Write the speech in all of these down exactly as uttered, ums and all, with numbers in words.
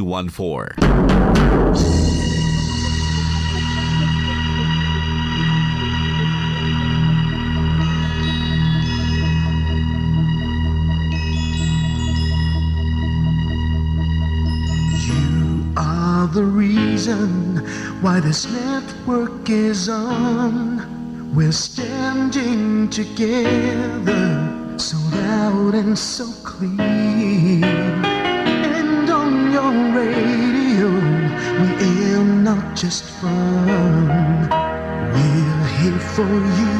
one four. You are the reason why this network is on. We're standing together, so loud and so clear. And on your radio, we aim not just fun. We're here for you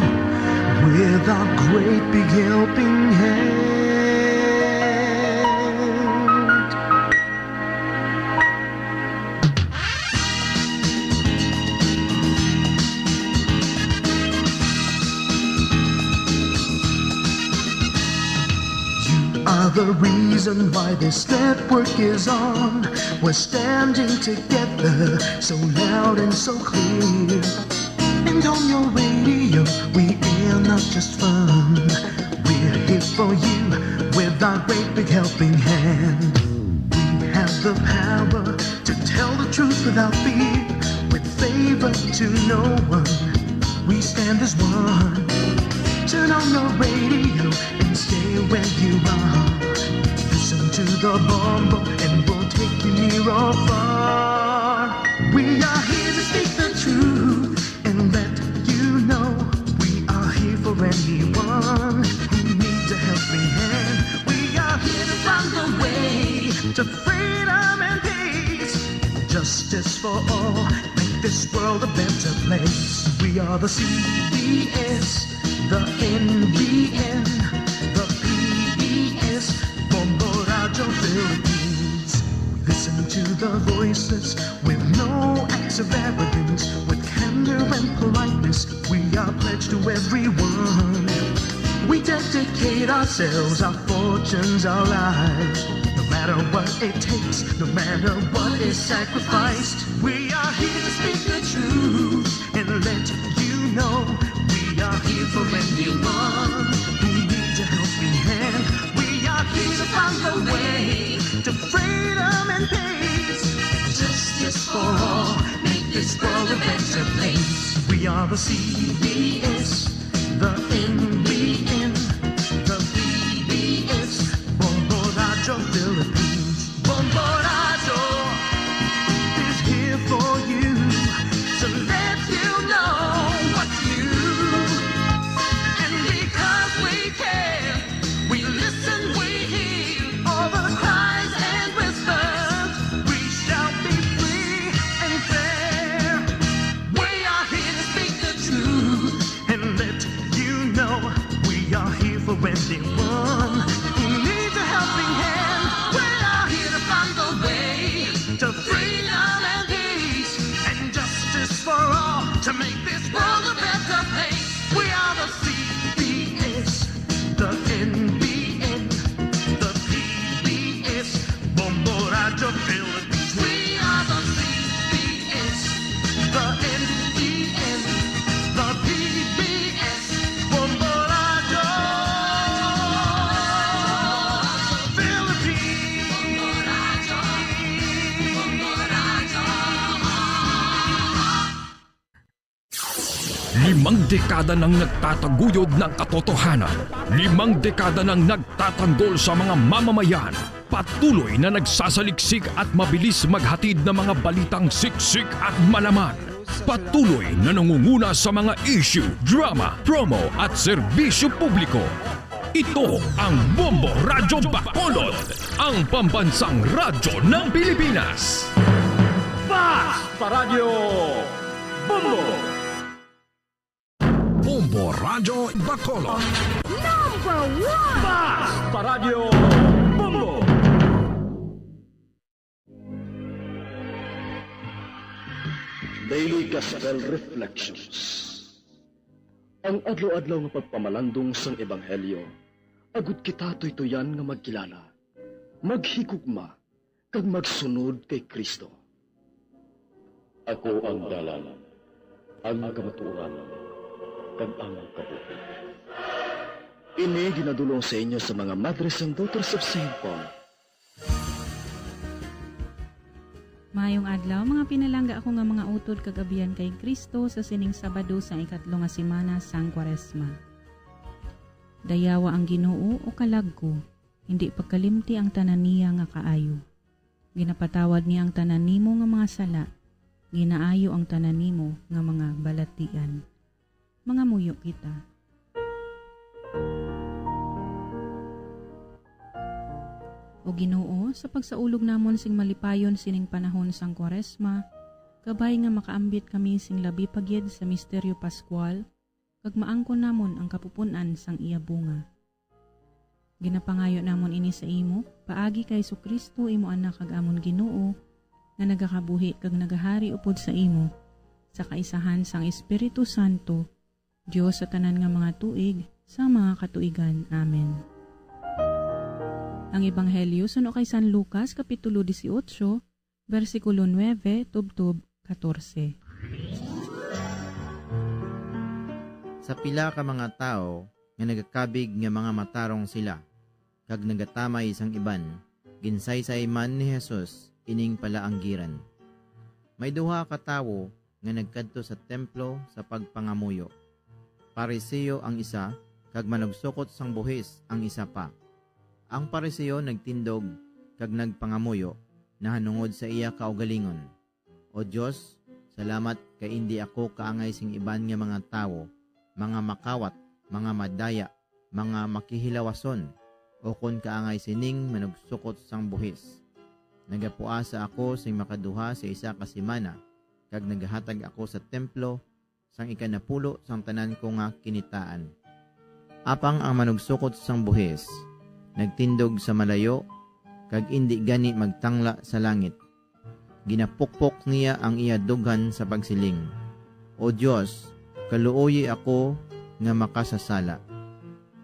with our great big helping hand. You are the reason why this network is on. We're standing together, so loud and so clear. And on your radio, we air not just fun. We're here for you with our great big helping hand. We have the power to tell the truth without fear, with favor to no one. We stand as one. Turn on your radio and stay where you are. Listen to the Bombo and we'll take you near or far. We are here to speak the truth and let you know we are here for anyone who needs a helping hand. We are here to find a way to freedom and peace. Justice for all, make this world a better place. We are the C B S, the N B N, the P B S, Bombo Radio Philippines. We listen to the voices with no acts of arrogance, with candor and politeness. We are pledged to everyone. We dedicate ourselves, our fortunes, our lives. No matter what it takes, no matter what is sacrificed, we are here to speak the truth and let you know we are here for anyone who needs a helping hand. We are here to find a way to freedom and peace. Justice for all, make this world a better place. We are the C B S, the N B N, the P B S, Bombo Radio Philippines. Bombo Radio is here for you to let you know what's new. And because we care, we listen, we hear all the cries and whispers. We shall be free and fair. We are here to speak the truth and let you know we are here for anyone who needs a helping hand. We are here to find a way to freedom and peace and justice for all to make this world a better place. We are the C B S, the N B N, the P B S, Bombo Radio Philippines. We are the C B S, the N B N, the P B S, Bombo Radio Philippines. Limang dekada nang nagtataguyod ng katotohanan. Limang dekada nang nagtatanggol sa mga mamamayan. Patuloy na nagsasaliksik at mabilis maghatid ng mga balitang siksik at malaman. Patuloy na nangunguna sa mga issue, drama, promo at serbisyo publiko. Ito ang Bombo Radyo Bacolod, ang pambansang radyo ng Pilipinas. Fast Paradyo Bombo! Bombo Radyo Bacolod. Number one! Fast Paradyo Bombo! Daily Gospel Reflections. Ang adlaw-adlaw nga pagpamalandong sang ebanghelyo, agud kita tuytuyan nga magkilala, maghigugma, kag magsunod kay Cristo. Ako ang dalan, ang kamatuoran, kag ang kabuhi. Ini ginadul-ong sa inyo sa mga Madres and Daughters of Saint Paul. Maayong adlaw, mga pinalangga ako nga mga utod kag abyan kay Cristo, sa sining Sabado sang ikatlo nga semana sang Kwaresma. Dayawa ang Ginoo, o kalag ko, hindi pagkalimti ang tanan niya nga kaayo. Ginapatawad niya ang tanan nimo nga mga sala, ginaayo ang tanan nimo nga mga balatian. Mangamuyo kita. O Ginoo, sa pagsaulog namon sing malipayon sining panahon sang Kwaresma, kabay nga makaambit kami sing labi pa gid sa misteryo Pascual, kag maangkon namon ang kapupun-an sang iya bunga. Ginapangayo namon ini sa imo, paagi kay Jesu-Cristo, imo Anak kag amon Ginoo, nga nagakabuhi kag nagahari upod sa imo, sa kaisahan sang Espiritu Santo, Dios sa tanan nga mga tuig, sa mga katuigan. Amen. Ang Ebanghelyo suno kay San Lucas, Kapitulo dieciocho, bersikulo nuebe tubtob katorse. Sa pila ka mga tawo nga nagakabig nga mga matarong sila, kag nagatamay sang iban, ginsaysay man ni Jesus ining palaanggiran. May duha ka tawo nga nagkadto sa templo sa pagpangamuyo. Pariseo ang isa, kag manugsukot sang buhis ang isa pa. Ang Pariseo nagtindog kag nagpangamuyo nahanungod sa iya kaugalingon, "O Dios, salamat kay indi ako kaangay sing iban nga mga tawo, mga makawat, mga madaya, mga makihilawason, ukon kaangay sining manugsukot sang buhis. Nagapuasa ako sing makaduha sa isa ka semana, kag nagahatag ako sa templo sang ikanapulo sang tanan ko nga kinitaan." Apang ang manugsukot sang buhis nagtindog sa malayo, kag indi gani magtangla sa langit. Ginapukpok niya ang iya dughan sa pagsiling, "O Dios, kaluoyi ako nga makasasala."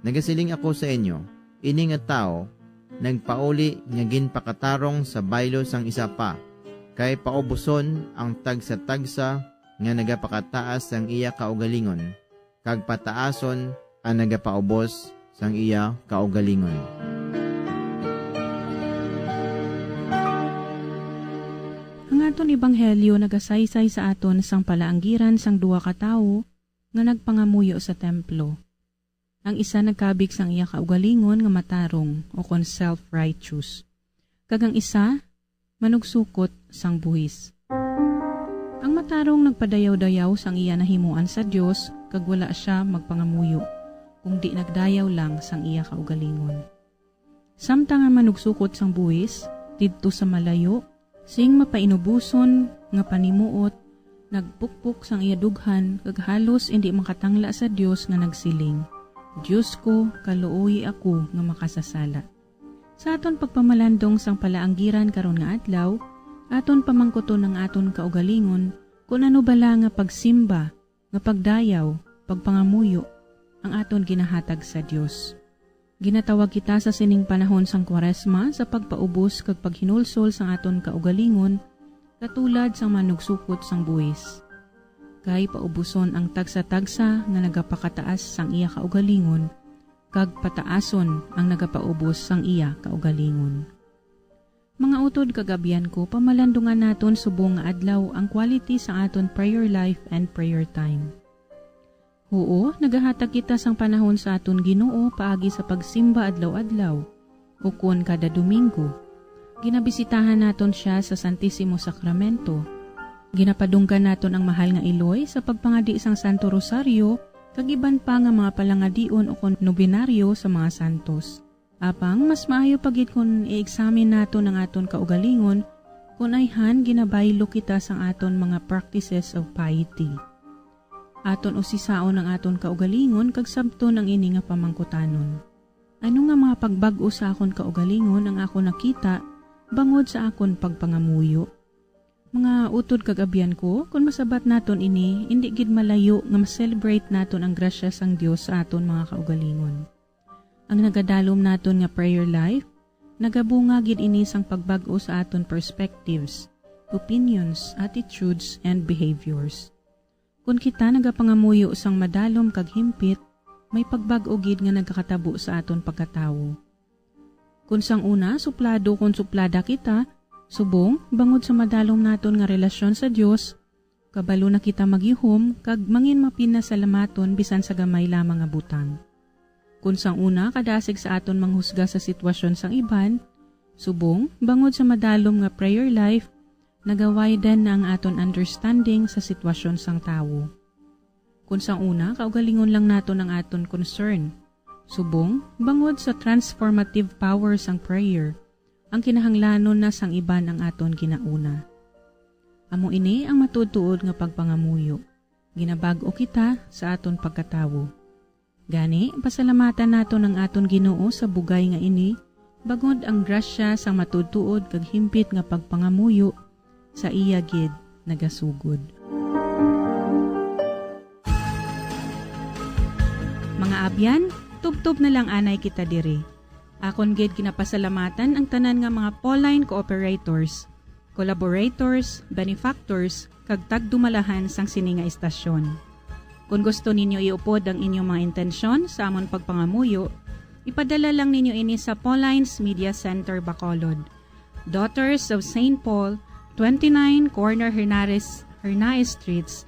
Nagasiling ako sa inyo, ini nga tawo nagpauli nga ginpakatarong sa baylo sang isa pa, kay paubuson ang tagsa-tagsa nga nagapakataas sang iya kaugalingon, kag pataason ang nagapaubos sang iya kaugalingon. Ang aton ebanghelyo nagasaysay sa aton sang palaanggiran sang duha ka tawo nga nagpangamuyo sa templo. Ang isa nagkabig sang iya kaugalingon nga matarong, ukon self-righteous, kag ang isa manugsukot sang buhis. Ang matarong nagpadayaw-dayaw sang iya nahimuan sa Dios, kag wala sia magpangamuyo, kundi nagdayaw lang sang iya kaugalingon. Samtang ang manugsukot sang buhis, didto sa malayo, sing mapainuboson nga panimuot, nagpukpok sang iya dughan, kag halos indi makatangla sa Dios, nga nagsiling, "Dios ko, kaluoyi ako nga makasasala." Sa aton pagpamalandong sang palaanggiran karon nga adlaw, aton pamangkuton ang aton kaugalingon kon ano bala nga pagsimba, nga pagdayaw, pagpangamuyo ang aton ginahatag sa Dios. Ginatawag kita sa sining panahon sang Kwaresma sa pagpaubos kag paghinulsol sang aton kaugalingon, katulad sang manugsukot sang buhis. Kay paubuson ang tagsa-tagsa nga nagapakataas sang iya kaugalingon, kag pataason ang nagapaubos sang iya kaugalingon. Mga utod kag abyan ko, pamalandungan naton subong nga adlaw ang quality sa aton prayer life and prayer time. Huo, nagahatag kita sang panahon sa aton Ginoo paagi sa pagsimba adlaw-adlaw, ukon kada Domingo. Ginabisitahan naton sia sa Santisimo Sakramento. Ginapadunggan naton ang mahal nga iloy sa pagpangadi sang Santo Rosario kag iban pa nga mga palangadion ukon nobenaryo sa mga santos. Apang mas maayo pa gid kon i-examine naton ang aton kaugalingon kon ayhan ginabaylo kita sang aton mga practices of piety. Aton usisaon ang aton kaugalingon kag sabton ang ini nga pamangkutanon, "Ano nga mga pagbag-o sa akon kaugalingon ang akon nakita bangod sa akon pagpangamuyo?" Mga utod kag abyan ko, kon masabat naton ini, indi gid malayo nga ma-celebrate naton ang grasya sang Dios sa aton mga kaugalingon. Ang nagadalom naton nga prayer life, nagabunga gid ini sang pagbag-o sa aton perspectives, opinions, attitudes, and behaviors. Kon kita nagapangamuyo sang madalom kag himpit, may pagbag-o gid nga nagakatabo sa aton pagkatawo. Kon sang una, suplado kon suplada kita, Subong, bangod sa madalom naton nga relasyon sa Dios, kabalo na kita maghihom kag mangin mapinasalamaton bisan sa gamay lamang nga butang. Kon sang una kadasig sa aton manghusga sa sitwasyon sang iban, subong, bangod sa madalom nga prayer life, nagawaydan na ang aton understanding sa sitwasyon sang tawo. Kon sang una, kaugalingon lang naton ang aton concern. Subong, bangod sa transformative power sang prayer, ang kinahanglanon na sang iban ang aton ginauna. Amo ini ang matuod-tuod nga pagpangamuyo. Ginabag-o kita sa aton pagkatawo. Gani, pasalamatan naton ang aton Ginoo sa bugay nga ini, bangod ang grasya sang matuod-tuod kag himpit nga pagpangamuyo sa iya gid nagasugod. Mga abyan, tubtob na lang anay kita diri. Akon gid ginapasalamatan ang tanan nga mga Pauline cooperators, collaborators, benefactors, kag tagdumalahan sang sini nga istasyon. Kon gusto ninyo iupod ang inyong mga intensyon sa amon pagpangamuyo, ipadala lang ninyo ini sa Pauline's Media Center, Bacolod, Daughters of Saint Paul, twenty-nine Corner Hernares, Hernaez Streets,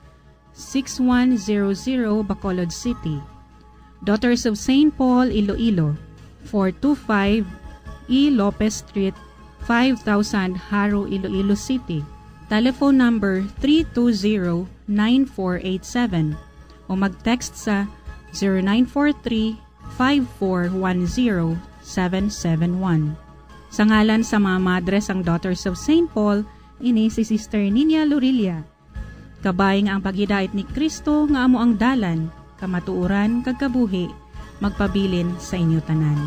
six one zero zero, Bacolod City. Daughters of Saint Paul, Iloilo, four two five E Lopez Street, five thousand, Jaro, Iloilo City. Telephone number three two zero, nine four eight seven o mag-text sa zero nine four three, five four one zero, seven seven one. Sa ngalan sa mga madre sang Daughters of Saint Paul, ini si Sister Nina Lorilla. Kabay nga ang paghidait ni Cristo nga amo ang dalan, kamatuoran, kag kabuhi, magpabilin sa inyo tanan.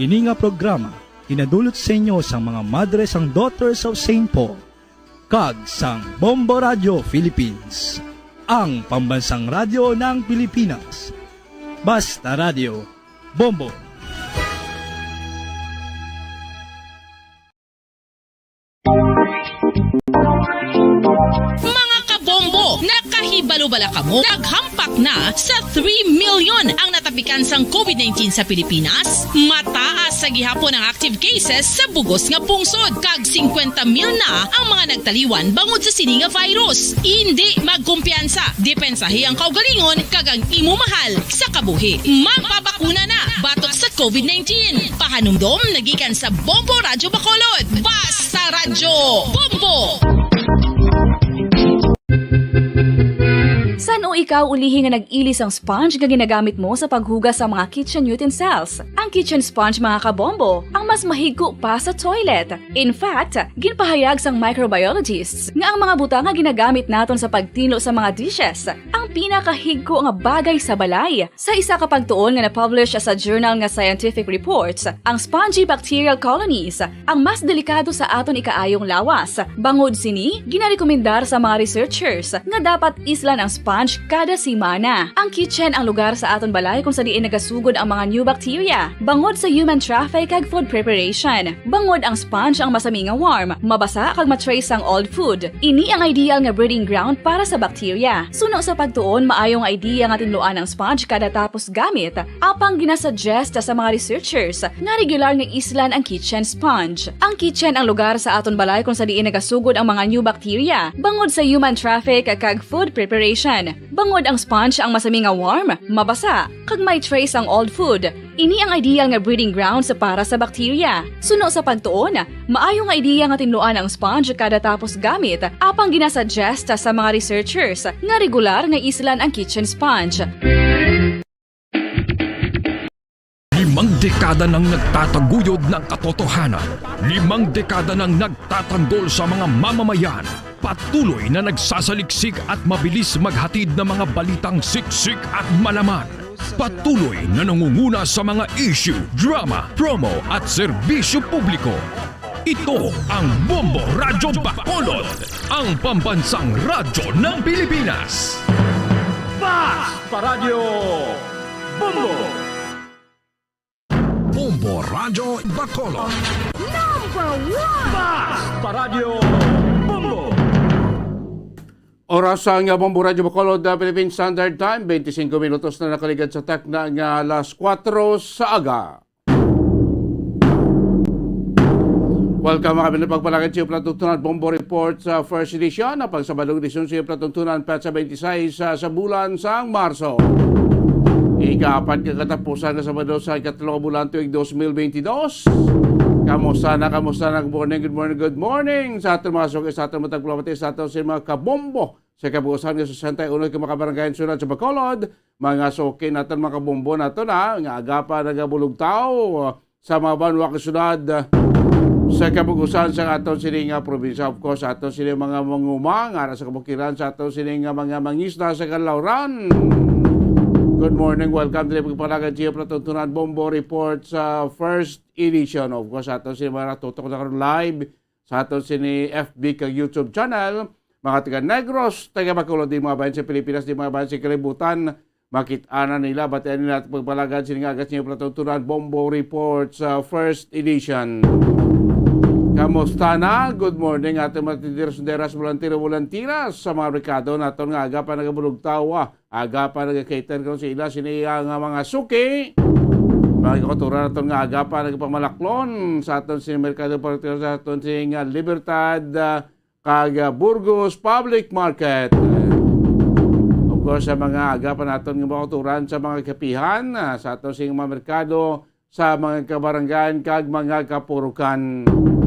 Ini nga programa ginadulot sa inyo sang mga madre sang Daughters of Saint Paul kag sang Bombo Radio Philippines, ang pambansang radyo ng Pilipinas. Basta Radio, Bombo. Mga kabombo, nakahibalo bala kamo? Naghampak na sa three million ang natapikan sang COVID nineteen sa Pilipinas. Mataas sa gihapon ang active cases sa bugos nga pungsod, kag singkwenta mil na ang mga nagtaliwan bangod sa sini nga virus. Indi magkumpiyansa, depensahi ang kaugalingon kag ang imo mahal sa kabuhi. Magpabakuna na batok sa COVID nineteen. Pahanumdom nagikan sa Bombo Radyo Bacolod. Basta Radyo Bombo! San-o ikaw ulihi nga nag-ili sang sponge nga ginagamit mo sa paghugas sa mga kitchen utensils? Ang kitchen sponge, mga kabombo, ang mas mahigko pa sa toilet. In fact, ginpahayag sang microbiologists nga ang mga butang nga ginagamit naton sa pagtinlo sa mga dishes ang pinakahigko nga bagay sa balay. Sa isa ka pagtuon nga na-publish sa journal nga Scientific Reports, ang spongy bacterial colonies ang mas delikado sa aton ikaayong lawas. Bangod sini, ginarekomendar sa mga researchers nga dapat islan ang sponge kada semana. Ang kitchen ang lugar sa aton balay kung sa diin nagasugod ang mga new bacteria, bangod sa human traffic kag food preparation. Bangod ang sponge ang masami nga warm, mabasa kag ma-trace ang old food. Ini ang ideal nga breeding ground para sa bacteria. Suno sa pagtuon, maayo nga idea nga tinluan ang sponge kada tapos gamit, apang ginasuggest sa mga researchers nga regular nga islan ang kitchen sponge. Ang kitchen ang lugar sa aton balay kung sa diin nagasugod ang mga new bacteria, bangod sa human traffic kag food preparation. Bangod ang sponge ang masami nga warm, mabasa, kag may trace ang old food. Ini ang ideal nga breeding grounds para sa bacteria. Suno sa pagtuon, maayo nga ideya nga tinluan ang sponge kada tapos gamit, apang ginasuggest sa mga researchers nga regular nga islan ang kitchen sponge. Limang dekada nang nagtataguyod ng katotohanan. Limang dekada nang nagtatanggol sa mga mamamayan. Patuloy na nagsasaliksik at mabilis maghatid ng mga balitang siksik at malaman. Patuloy na nangunguna sa mga issue, drama, promo at serbisyo publiko. Ito ang Bombo Radyo Bacolod, ang pambansang radyo ng Pilipinas. Basta Radyo Bombo! Bombo Radyo Bacolod. Number one! Basta Radyo Bombo! Oras sa nga Bombo Radyo Bacolod, uh, Philippine Standard Time, twenty-five minutos na nakaligad sa takna nga alas kuwatro sa aga. Welcome, mga kabilang pagpalagad sa Platuntunan Bombo Report sa first edition, ang pagsabadong edisyon sa Platuntunan, petsa twenty-six sa, sa bulan sang Marso. Ikaapat ka katapusan nga Sabado sa ikatlo nga bulan tuig dos mil bentidós. Kamusta na, kamusta na? Good morning, good morning, good morning sa aton mga suki, sa aton mga tagpalamati, sa aton sa mga kabombo sa kabuusan nga sesenta y uno ka mga barangay sulod sa Bacolod, mga suki naton, mga kabombo naton, ha, nga aga pa nagabulugtaw sa mga banwa kag syudad sa kabuusan sa aton sini nga probinsya. Of course, aton sini mga manguma nga ara sa kabukiran, sa aton sini nga mga mangisda sa Kanlauran. Good morning, welcome diri pagpalagad sa iyo, Platuntunan Bombo Report sa first edition. Of course, aton sini mga tutok na karon live sa aton sini F B kag YouTube channel, mga taga Negros, taga Bacolod, di mga bayan sa Pilipinas, di mga bayan sa kalibutan, makit-an na nila, batian nila at pagpalagad sini nga agas niyo, Platuntunan Bombo Report sa first edition. Kamusta na? Good morning, ating mga tinderos, tinderas, volunteer, volunteeras sa mga merkado naton nga aga pa nagabulugtaw, ah, aga pa nagakater karon sa ila sini nga mga suki. Mga kakultura naton nga aga pa nagpamalaklon sa aton sini merkado, particular sa aton sini nga Libertad, ah, kag, ah, Burgos Public Market. Of course, sa mga aga pa naton nga mga kauturan sa mga kapihan, ah, sa aton sini mga merkado, sa mga kabarangayan kag mga kapurukan.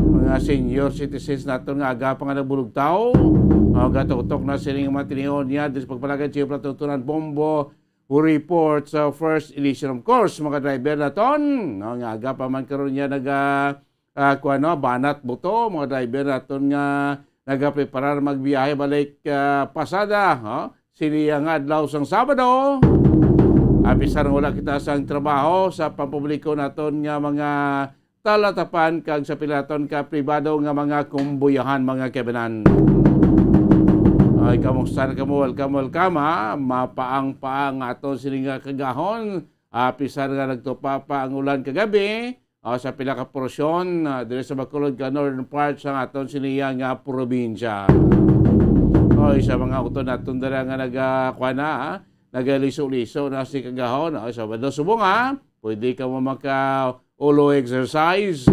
Mga senior citizens naton nga aga pa nga nabulugtaw, ah, gatutok na sining mga tinion niya diri sa pagpalagad sa Platuntunan Bombo Report sa first edition. Of course, mga driver naton, no, nga aga pa man karon niya naga, ah, kuwan, no, banat buto, mga driver naton nga nagapreparar magbiyahe balik, ah, pasada, ha? Sini nga adlaw sang Sabado. Apisar nga wala kita sang trabaho sa pampubliko naton nga mga talatapan kag sa pilaton ka pribado nga mga kumbuyahan, mga kabanan. Ay, kamusta na kamo? Welcome, welcome, ha? Mapaang-paang ato sini nga kagahon. Apisar nga nagtupa pa ang ulan kagabi, ah, sa pila ka porsyon, ah, diri sa Bacolod ka northern part sa aton siniya nga probinsya. Oy, sa mga utod naton dira nga naga-, kuwan na, ah, nagaliso-liso na si kagahon, ah, sa Sabado subong, ah, pwede ka mo maka ulo exercise,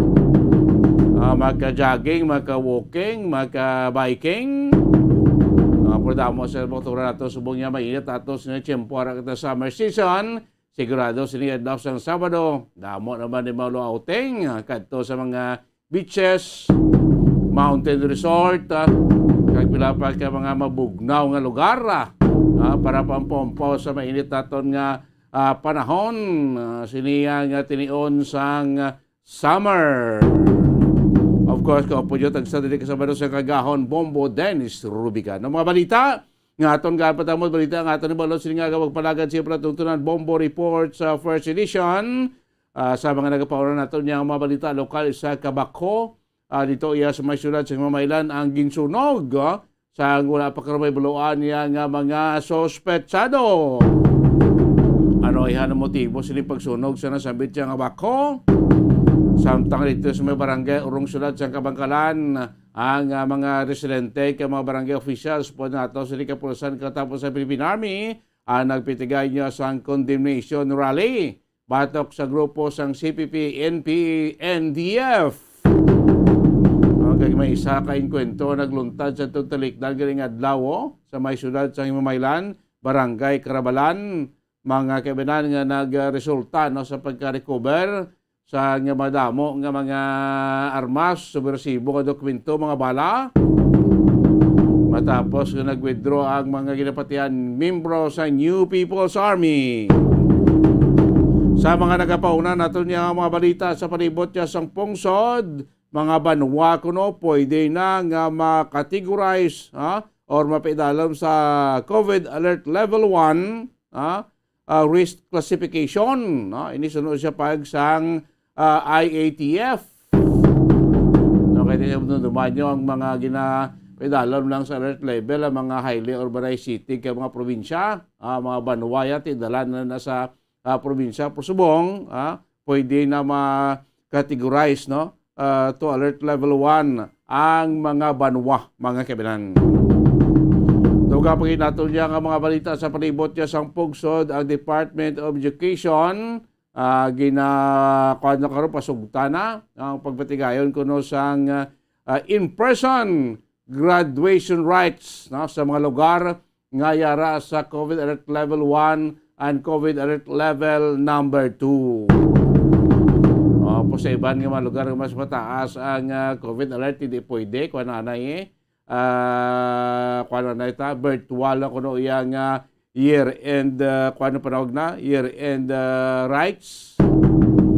ah, maka-jogging, maka-walking, maka-biking. Ah, pero damo sa motora nato subong niya mainit ato sa tiyempo ara kita summer season. Sigurado sini adlaw sang Sabado, damo naman ni maulo outing, ah, kadto sa mga beaches, mountain resort, ah, kag pila pa ka mga mabugnaw nga lugar, ah, ah, para pampampaw sa mainit naton nga, ah, panahon, ah, sini nga tinion sang, ah, summer. Of course, kaupo nyo tagsa diri ka Sabado sa kagahon, Bombo Dennis Rubican. Ang mga balita, nga aton gapatamod balita nga aton ibalot sini nga gawag palagad sa Platuntunan Bombo Report sa first edition. Ah, sa mga nagapauna naton niya mga balita lokal, isa ka bako, ah, dito iya sa may syudad sa Mamailan ang ginsunog, ah, sa wala pa karon may buluan niya nga mga suspetsado. Ano iya ang motibo sini pagsunog sa nasambit siya nga bako? Samtang dito sa may barangay Urong Syudad sa Kabangkalan, ang, ah, mga residente kag mga barangay officials po nato sa kapulisan katapos sa Philippine Army ang nagpitigay niya sang condemnation rally batok sa grupo sang C P P, N P, N D F. Okay, may isa ka engkwentro nagluntad sa talikdan galing adlaw, oh, sa may syudad sa Himamaylan, Barangay Carabalan, mga kabanan nga nagresulta, no, sa pagka-recover sa nga madamo nga mga armas, subwersibo nga dokumento, mga bala. Matapos nga nag-withdraw ang mga ginapatihan membro sa New People's Army. Sa mga nagapauna naton niya mga balita sa palibot niya sang pungsod, mga banwa kuno pwede na nga ma-categorize, ha, or mapaidalom sa COVID Alert Level one, ha, ah, risk classification, no? Ini sunod siya pag sang, ah, I A T F. No, kaya tingnan mo, duman nyo ang mga gina-, pedalon lang sa alert level, ang mga highly urbanized city, kay mga probinsya, ah, mga banwa yan, tidalan na, na sa, ah, probinsya. Pero subong, ah, pwede na ma-categorize, no? Ah, to alert level one ang mga banwa, mga kabinan. Tungod Kapag nato niya nga mga balita sa palibot niya sang pungsod, ang Department of Education, ah, gina-, kuwan na karon, pasugta na ang pagpatigayon kuno sang, ah, in-person graduation rites, no, sa mga lugar nga yara sa COVID alert level one and COVID alert level number two. O, po sa iban nga mga lugar nga mas mataas ang, ah, COVID alert, hindi pwede, kuwan na, eh, ah, kuwan na ita, virtual na kuno iya nga year-end, ah, kuwan na panawag na, year-end, ah, rites.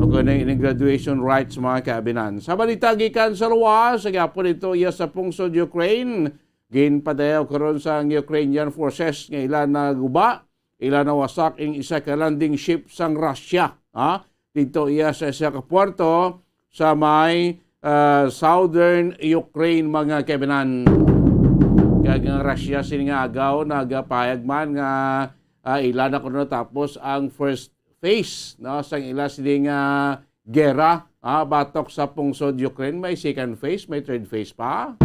O kuno ining graduation rites, mga kaabinan. Sa balita gikan sa luwas, sa gihapon ito iya sa pungsod Ukraine, ginpadayaw karon sang Ukrainian forces nga ila naguba, ila nawasak ing isa ka landing ship sang Russia, ha? Didto iya sa isa ka puerto sa may, ah, southern Ukraine, mga kaibinan. Kag ang Russia sini nga agaw nagapahayag man nga, ah, ila na kuno natapos ang first phase, no, sang ila sini nga gera, ah, batok sa pungsod Ukraine. May second phase, may third phase pa.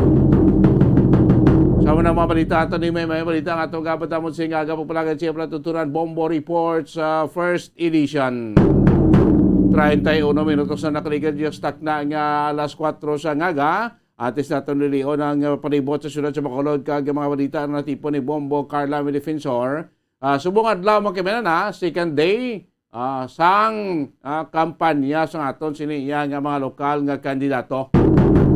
Sa mga mga balita, ato ni may, may balita nga atong gabatamon sa ingaga, pagpalagan siya pala tuturan, Bombo Reports, ah, first edition. Treinta y uno minutos na nakaligad yung stock na nga alas kuwatro sa ngaga. Atis naton lilion ang, ah, palibot sa siyudad sa Bacolod kag mga balita na natipon ni Bombo Carla Defensor. Ah, subong adlaw, mga kaibinan, ha, second day, ah, sang, ah, kampanya sang aton sini iya nga mga lokal nga kandidato.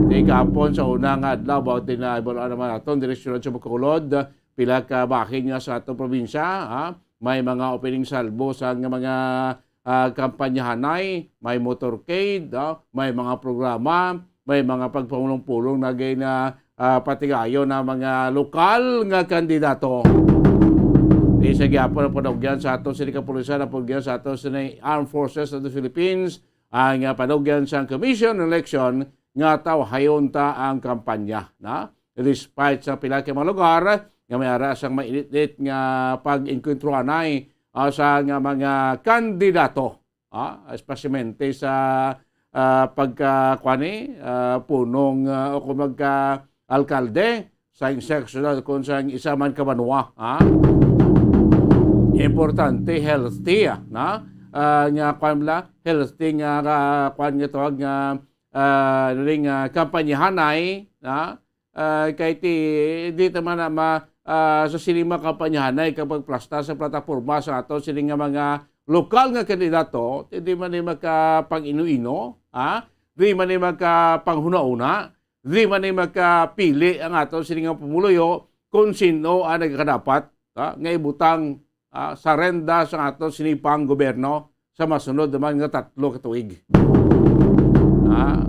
Di kahapon sa una nga adlaw, about din na ibalaan naman aton direksyon sa Bacolod, pila ka bahin nga sa aton probinsya, ha? May mga opening salvo sa nga mga, ah, kampanyahanay, may motorcade, ah, may mga programa, may mga pagpamulong-pulong na gay na, ah, patigayon na mga lokal nga kandidato. Di sa gihapon ang panugyan sa ato sini kapulisan, ang panugyan sa ato sini Armed Forces of the Philippines, ang, ah, panugyan sa Commission on Election nga tawhayon ta ang kampanya, na despite sa pila ka mga lugar nga may ara sang mainit-init nga pag-engkwentruhanay, ah, sa nga mga kandidato, ah, especialmente sa, ah, pagka, kuwan ni, ah, punong, ah, o kung magka-alkalde sa isa ka syudad kung sa isa man ka banwa, ha? Importante, healthy, ah, na, ah, nga, kuwan bala, healthy nga, ah, kuwan nga tawag nga, ah, ano rin, ah, kampanyahanay, na, ah, kay ti, di ta man na ma-, ah, sa sini mga kampanyahanay kag pagplastar sa plataporma sa ato sini nga mga lokal nga kandidato, ti di man ni makapang-ino-ino, ha? Di man ni makapanghuna-una, di man ni makapili ang ato sini nga pumuluyo kung sino ang nagkadapat, ha, nga ibutang, ah, sa renda sa ato sini pang gobyerno sa masunod naman nga tatlo ka tuig. Ah,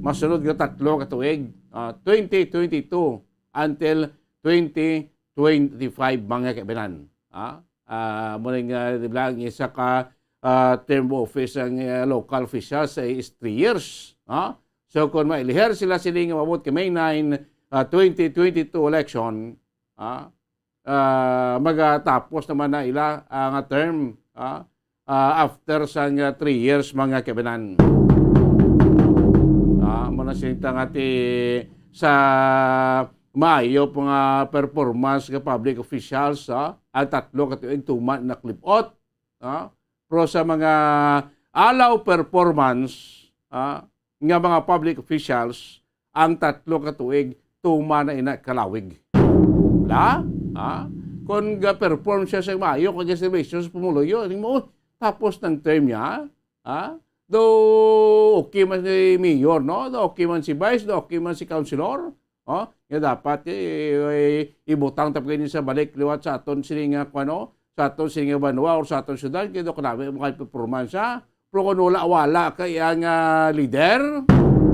masunod nga tatlo ka tuig, ah, twenty twenty-two until twenty twenty-five, mga kaibinan. Ah, ah, muna nga, di ba, ang isa ka, ah, term of office ang, ah, local officials ay is three years. Ah? So, kung mailiher sila sini nga maabot kay May nine, ah, twenty twenty-two election, ah, ah, magatapos naman na ila, ah, nga term, ah, ah, after sa nga three years, mga kaibinan. Ah, muna sinta nga ti sa maayo po nga performance nga public officials, ah, ang tatlo ka tuig tuman na clip out, ah, pero sa mga alaw performance, ah, nga mga public officials, ang tatlo ka tuig tuman na ina kalawig. La? Ha? Kung ga-perform siya sa maayo, kag serbisyo sa pumuluyo, ning mo, tapos ng term niya, ha? Do okay man si mayor, no? Do okay man si vice, do okay man si councilor, oh? Nga dapat, eh, eh, ibutang ta pa gani sa balik liwat sa aton sini nga, kuwan, no? Sa aton sini nga banwa or sa aton syudad, kay do kanami mga performance, ha? Pero kung wala-wala ka iya nga leader,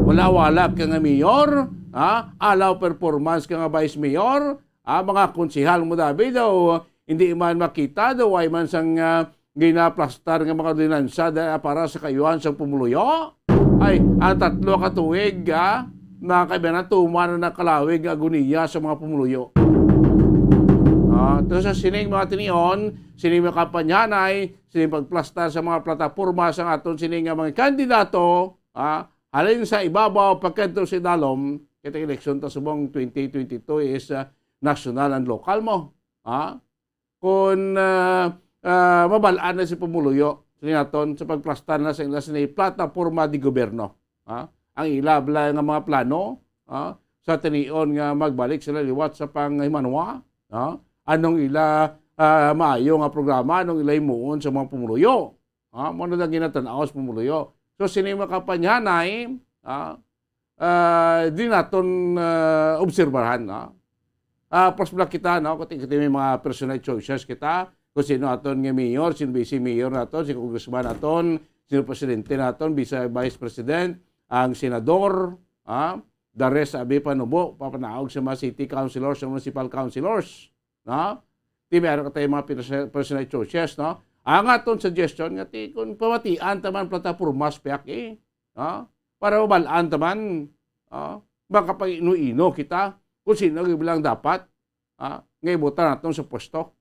wala-wala ka nga mayor, ha? Alaw performance ka nga vice mayor, ha? Mga konsehal mo, David, o hindi man makita, daw way man sang, ah, ginaplastar nga mga ordinansa da-, para sa kaayuhan sang pumuluyo. Ay, ang tatlo ka tuig, ha? Mga kaibigan, tuman na nakalawig nga agoniya sa mga pumuluyo. Ah, to sa sining mga tinion, sining mga kampanyanay, sining pagplastar sa mga plataporma sa aton sining nga mga kandidato, ah, halin sa ibabaw pagkadto sa idalom, kita eleksyon ta subong twenty twenty-two is, ah, national and local mo. Ha? Kung, ah, ah, mabal-an na si pumuluyo, sini naton sa pagplasta na sa ila sini plataporma de gobyerno. Ha? Ang ila bala nga mga plano, ha? Sa tinion nga magbalik sila liwat sa panghimanwa, ha? Anong ila, ah, maayo nga programa, anong ila himuon sa mga pumuluyo? Ha? Mao na ang ginatan-aw sa pumuluyo. So, sini mga kampanyahanay, ha? Ah, di naton, ah, obserbahan, ha? Ah, pros bala kita, no? Kung ti-, kung ti may mga personal choices kita, kung sino aton nga mayor, sino vice mayor naton, sino congressman naton, sino presidente naton, vice, vice president, ang senador, ha? The rest, abi, panubo, papanaog sa mga city councilors, sa municipal councilors, no? Ti may ara tayo mga personal, personal choices, no? Ang aton suggestion nga ti, kung pamatian ta man plataporma sa P A C, eh, ha? Para mabal-an ta man, ha? Makapag-ino-ino kita kung sino ang bilang dapat, ha? Nga ibutang naton sa pwesto.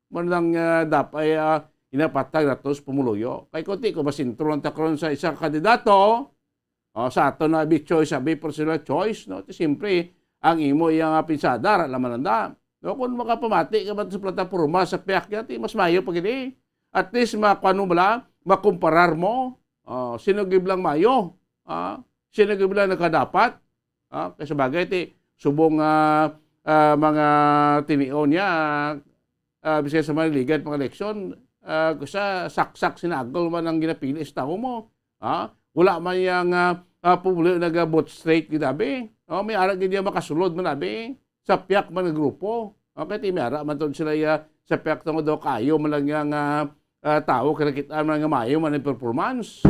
Mao lang, ah, dapat, ah, ginapatag naton sa pumuluyo. Kay kung ti, kung masentro lang ta karon sa isa ka kandidato, oh, sa aton na bi choice, abi personal choice, no? Ti siyempre, ang imo iya nga pinsada, ara lamang nanda. No, kung makapamati ka man sa plataporma sa P A C, ti mas maayo pa gid, eh. At least, makuan mo bala, makumparar mo, oh, sino gid lang maayo, ah, sino gid lang nakadapat, ah, kay sa bagay, ti, subong, ah, ah, mga tinion niya, ah, bisan sa mga ligat, mga eleksyon, ah, sa saksak sinagol man ang ginapili sa tawo mo, ah, wala man yang, ah, ah, pumuluyo naga-vote straight gid abi. Oh, may ara gid iya makasulod man abi sa P A C man nga grupo. Okay, ti may ara man to sila iya sa P A C tungod daw kayo man lang yang, ah, ah, tawo kay nakita man nga maayo man ang performance.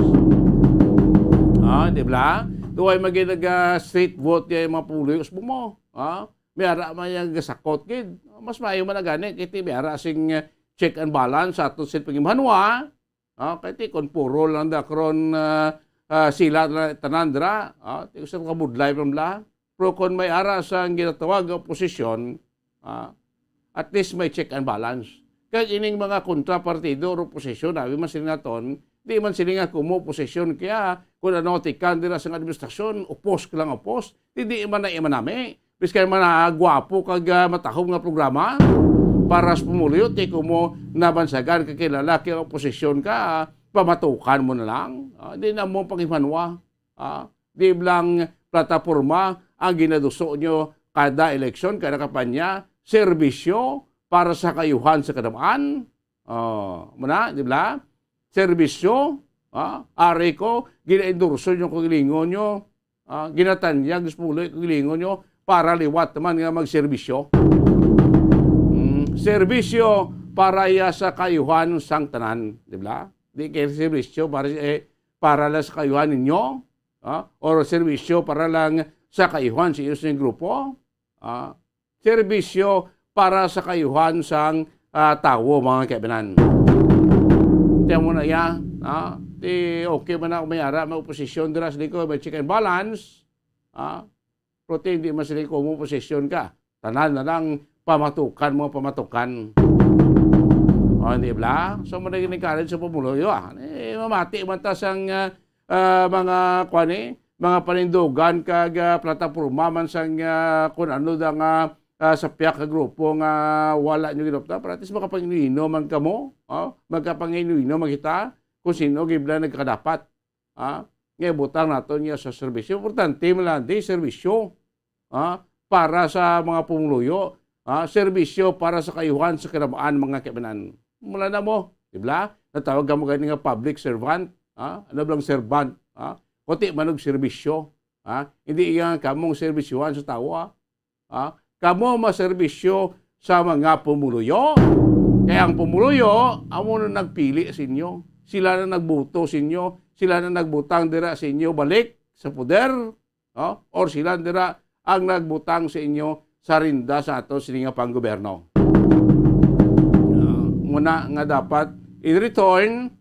Ah, di ba? Tuway magi naga straight vote ya yung mga pumuluyo sa mo. Ah, may ara man yang gasakot gid. Mas maayo man na gani kay ti may ara sing, ah, check and balance sa ato sa pagimhanwa. Ah, kay ti kon puro lang da karon, ah, ah, sila na tanan dira, ah, ti gusto ka budlay pa bala. Pero kon may ara sa ginatawag nga oposisyon, ah, at least may check and balance. Kag ining mga kontrapartido or oposisyon, abi man sila naton, di man sila nga kumo oposisyon, kaya kung ano tikan dira sa administrasyon, upos ka lang upos, di, di man na imanami. Bisan man na gwapo kag, ah, matahom nga programa para sa pumuluyo, ti kumo nabansagan ka kilala kay oposisyon ka, pamatukan mo na lang. Ah, di na mo panghimanwa. Ah, di lang plataporma ang ginaduso nyo kada eleksyon, kada kampanya, serbisyo para sa kayuhan sa kadamaan. Oh, muna, di ba? Serbisyo, ah, ari ko, ginaendorso nyo kagalingon nyo, ah, ginatanyag sa puloy kagalingon nyo para liwat naman nga magserbisyo. Mm, serbisyo para iya sa kayuhan sang tanan, di ba? Di kay serbisyo para, eh, para lang sa kayuhan ninyo, ah, or serbisyo para lang sa kayuhan sa iyo sa grupo, ah, serbisyo para sa kayuhan sang, ah, tawo, mga kaibanan. Tiyan mo na iya, ah, ti okay man ako may ara, may oposisyon dira sa liko, may check and balance, ah, pero ti hindi man sila kung oposisyon ka. Tanan na lang pamatukan mo, pamatukan. O, hindi bala? So, mo na encourage sa pumuluyo, ah. Eh, mamati man ta sang, ah, ah, mga, kwan, eh, mga panindugan kag, ah, plataporma man sang, ah, kun ano da nga, ah, sa piyak ka grupo nga wala nyo ginupta, para at least makapangino man kamo, oh, magkapangino man kita kung sino gibla nagkadapat, ah, nga ibutang nato niya sa serbisyo. Importante man lang di serbisyo, ah, para sa mga pumuluyo, ah, serbisyo para sa kayuhan sa kinamaan, mga kaibanan. Mula na mo, di ba? Natawag ka mo gani nga public servant, ah, ano bang servant, ah? Kuti man og serbisyo, ah, hindi iya nga kamong serbisyuhan sa tawo, ah. Ah, kamo maserbisyo sa mga pumuluyo. Kaya ang pumuluyo, amo na nagpili sa inyo. Sila na nagboto sa inyo. Sila na nagbutang dira sa inyo balik sa poder. Oh, or sila dira ang nagbutang sa inyo sa rinda sa ato sini nga panggobyerno. Ah, muna nga dapat in return,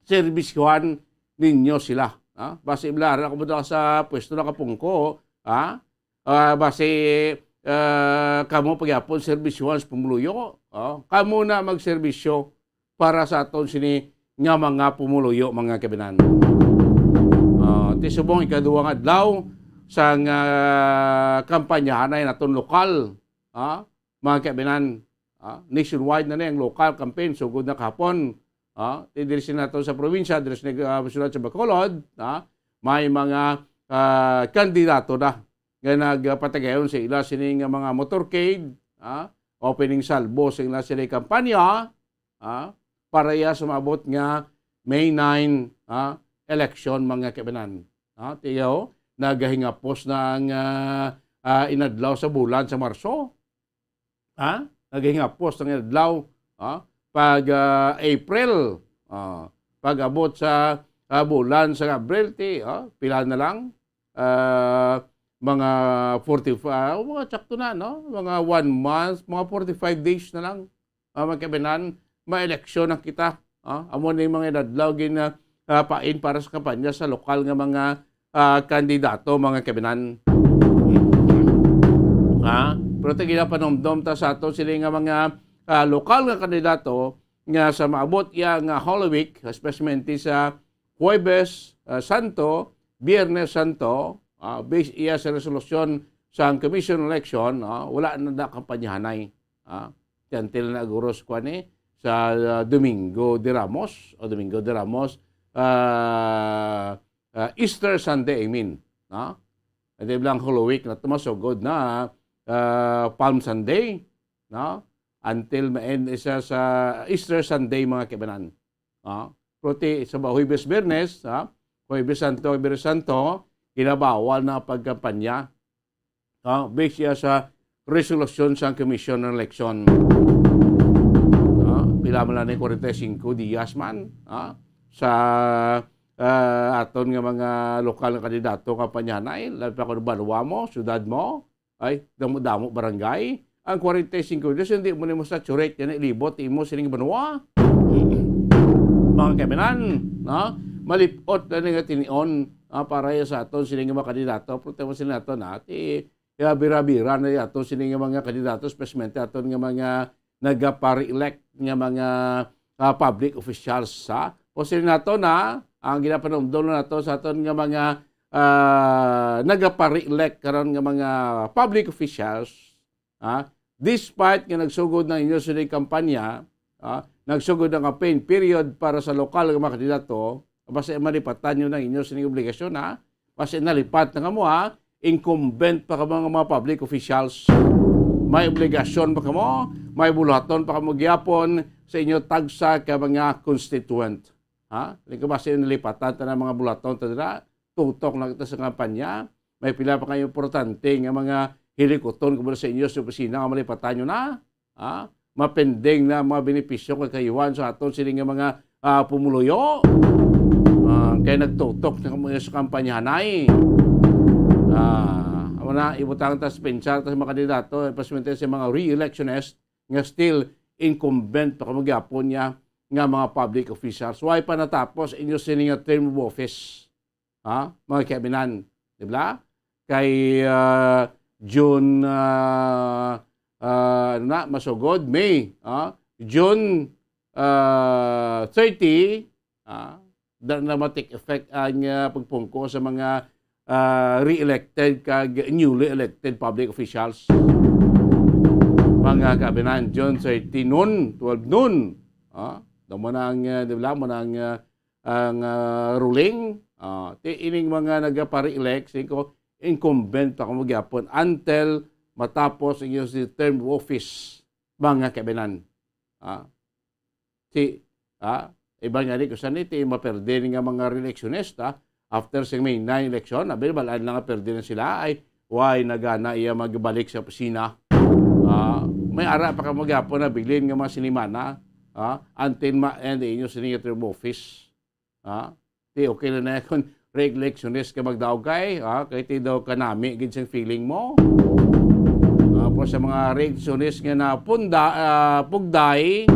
serbisyuhan ninyo sila. Ah, basi iblara ko mo sa pwesto nakapungko, ah, ah, basi, ah, kamo pagyapon serbisyuhan sa pumuluyo. Oh, kamo na magserbisyo para sa aton sini nga mga pumuluyo, mga kabinan. Ah, ti subong ikaduha nga adlaw sang, ah, kampanyahanay naton lokal. ah, mga kaibinan, ah, nationwide na ni ang local campaign, sugod na kahapon, ah, ti diri sa nato sa probinsya, diri sa, ah, syudad sa Bacolod, ah, may mga, ah, kandidato na nga nagpatigayon sa ila sini nga mga motorcade, ah, opening salvo sa ila sini kampanya, ah, para iya sa maabot nga May nine, ah, election, mga kaibinan. Ah, tiyaw, nagahingapos na ang, ah, ah, inadlaw sa bulan sa Marso. Ha? Nagahingapos ang adlaw, ah, pag, ah, April, ah, pag-abot sa, ah, bulan sa Abril, ti, ah, pila na lang? Ah, mga forty-five, oh, mga tsakto na, no? Mga one month, mga forty-five days na lang. Ah, mga kaibinan, ma-eleksyon na kita. Ah, amo ni mga inadlaw gin, ah, ah, pain para sa kampanya sa lokal nga mga, ah, kandidato, mga kaibinan. Ha? Pero ti ginapanumdom ta sa ato sini nga mga, ah, lokal nga kandidato nga sa maabot iya nga Holy Week, especially sa Huwebes, ah, Santo, Biyernes Santo, ah, based iya sa resolusyon sang Commission on Election, ah, wala na da kampanyahanay. Ah, ti until na guros kuan ni sa, ah, Domingo de Ramos, o Domingo de Ramos, ah, ah, Easter Sunday, I mean, no? Di ba lang Holy Week na tumasugod na, ah, Palm Sunday, no? Until ma-end siya sa Easter Sunday, mga kaibanan. Ah, pero ti sa ba-, Huwebes, Biyernes, ah, Huwebes Santo, Biyernes Santo, ginabawal na pagkampanya. Ah, based siya sa resolusyon sang Commission on Election. Ah, pila man lang ni, kwarenta y cinco dias man, ah, sa, ah, aton nga mga lokal nga kandidato nga kampanyahanay, labi pa kung banwa mo, syudad mo, ay, damo-damo barangay. Ang kwarenta y cinco dias, hindi mo nimo saturate yan, ilibot imo sining banwa. Mga kaibinan, no? Malipot na nga tinion, ah, para sa aton sining mga kandidato, pero temo sila nato na, ti, ya, bira-bira na ya aton sining mga kandidato, especially aton nga mga nagapa-re-elect nga mga, ah, public officials, ha? O sila nato na, ang ginapanumdom nato sa aton nga mga, ah, nagapa-re-elect karon nga mga public officials, ha? Despite nga nagsugod na inyo sini kampanya, ha? Nagsugod ang campaign period para sa lokal nga mga kandidato, basta malipatan nyo na inyo sini obligasyon, ha? Basta nalipat na kamo, ha? Incumbent pa kamo nga mga public officials. May obligasyon pa kamo, may buluhaton pa kamo gyapon sa inyo tagsa ka mga constituent. Ha? Di ko basta nalipatan ta na mga buluhaton ta dira, tutok na kita sa kampanya. May pila pa kayo importante nga mga hilikuton ko sa inyo sa opisina nga malipatan nyo na. Ha? Mapending na mga benepisyo kay kayuhan sa aton sini nga mga, ah, pumuluyo. Ah, kay nagtutok na kamo sa kampanyahanay. Ah, amo na, ibutang ta sa pensar ta sa mga kandidato, especially sa mga re-electionist nga still incumbent pa kamo gyapon niya nga mga public officials. Why pa natapos inyo sini nga term of office? Ha? Mga kaibinan, di ba? Kay, ah, June, ah, ah, ano na, masugod, May, ah, June, ah, thirty, ah, da na ma-take effect ang, ah, pagpungko sa mga, ah, re-elected kag newly elected public officials. Mga kaibinan, June thirty noon, twelve noon, ah, damo na ang, ah, di ba, mo na ang, ah, ang, ah, ruling, ah, ti ining mga nagapa-re-elect, singko, incumbent pa kamo gyapon until matapos ang inyong si term of office, mga kaibinan. Ah, si, ah, iban nga ni, kung saan iti maperde ni nga mga re-electionist, ah, after sa May nine election, abi, balaan lang nga perde na sila, ay, why nagana iya magbalik sa opisina? Ah, may ara pa kamo gyapon na bilin nga mga sinimana, ah, until ma-end inyo sini nga term of office. Ha? Ti okay na na kung re-electionist ka magdaog kay, ha? Kay ti daw kanami gid sing feeling mo. Tapos sa mga re-electionist nga napunda, ah, pugday,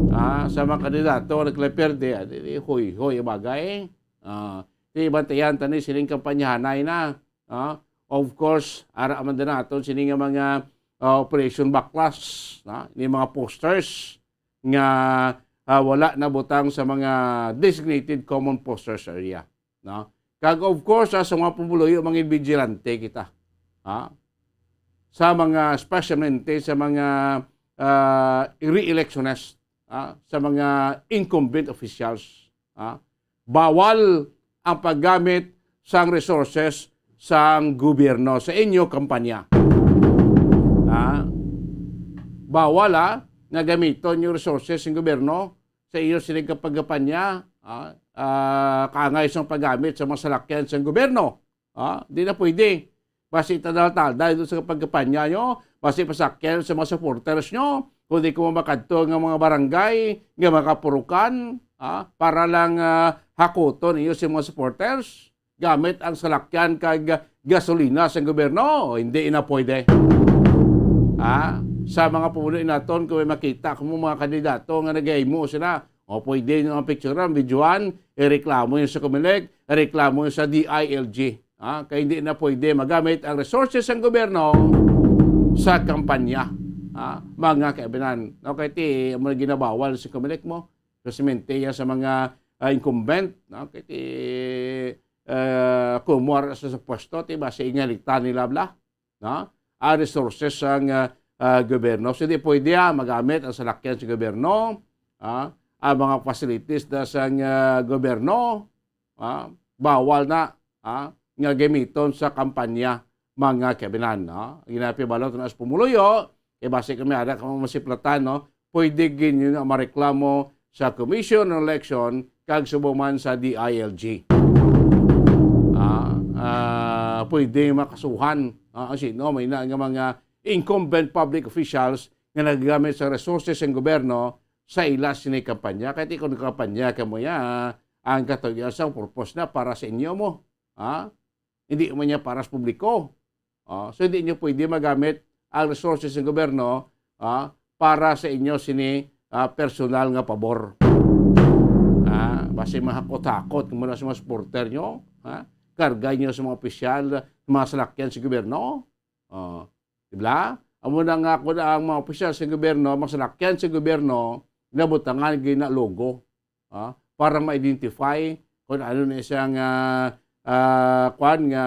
ha? Sa mga kandidato nga nagkaperde, ah, di, di, hoy, hoy, bagay. Ah, ti bantayan tani sining kampanyahanay na. Ah, of course, ara man din naton sini nga mga, ah, Operation Baklas, na, ni mga posters nga, ah, wala nabutang sa mga designated common posters area, no? Kag of course, ah, sa mga pumuluyo, mga vigilante kita. Ha? sa mga, especially sa mga, ah, re-electionist, ah, sa mga incumbent officials, ah, bawal ang paggamit sang resources sang gobyerno sa inyo kampanya. Ah, bawal, ah, nga gamiton yung resources ng gobyerno sa iyo sining kapagkampanya, ah, ah, kaangay sang paggamit sa mga salakyan sang gobyerno. Ah, di na pwede. Basi tadal-tadal doon sa pagkampanya nyo, basi pasakyan sa mga supporters nyo, kundi kung makadto nga mga barangay, nga mga kapurukan, ah, para lang, ah, hakuton iyo sa mga supporters, gamit ang salakyan kag gasolina sa gobyerno, hindi na pwede. Ah, sa mga pumuno naton, kung may makita kamo mga kandidato nga nagahimo sila, o pwede nyo ang picturean, videoan, ireklamo nyo sa Comelec, ireklamo nyo sa D I L G. Ah, kay hindi na pwede magamit ang resources sang gobyerno sa kampanya. Ah, mga kaibinan, okay, ti, amo na ginabawal sa Comelec mo, precisamente yan sa mga, ah, incumbent, no? Kay ti, ah, kumuha sa, sa pwesto, ti, basi ingalitan nila bala, no? Ang resources sang, ah, ah, gobyerno. So, di pwede, ah, magamit ang salakyan sa gobyerno, ah, ang mga facilities na sang, ah, gobyerno, ah, bawal na, ah, nga gamiton sa kampanya, mga kaibinan, no? Ginapibalot na sa pumuluyo, kay basi kami ada ka masiplatan, no? Pwede gid nyo na mareklamo sa Commission on Election kag subong man sa D I L G. Ah, ah, pwede makasuhan, ah, ang sino may na nga mga incumbent public officials nga nagagamit sa resources ng gobyerno sa ila sini kampanya. Kaya ti kung kampanya ka mo ya, ang katuyan sa purpose na para sa inyo mo. Ha? Hindi man niya para sa publiko. Ah, so, hindi nyo pwede magamit ang resources ng gobyerno, ah, para sa inyo sini, ah, personal nga pabor. Ah, basi mahakot-hakot kamo na sa mga supporter nyo, ha? Karga nyo sa mga opisyal, mga salakyan sa gobyerno. Ah, di ba? Amo na nga ako na ang mga opisyal sa gobyerno, mga salakyan sa gobyerno, nabutangan gina logo, ah, para ma-identify kung ano na siyang, ah, ah, kwan nga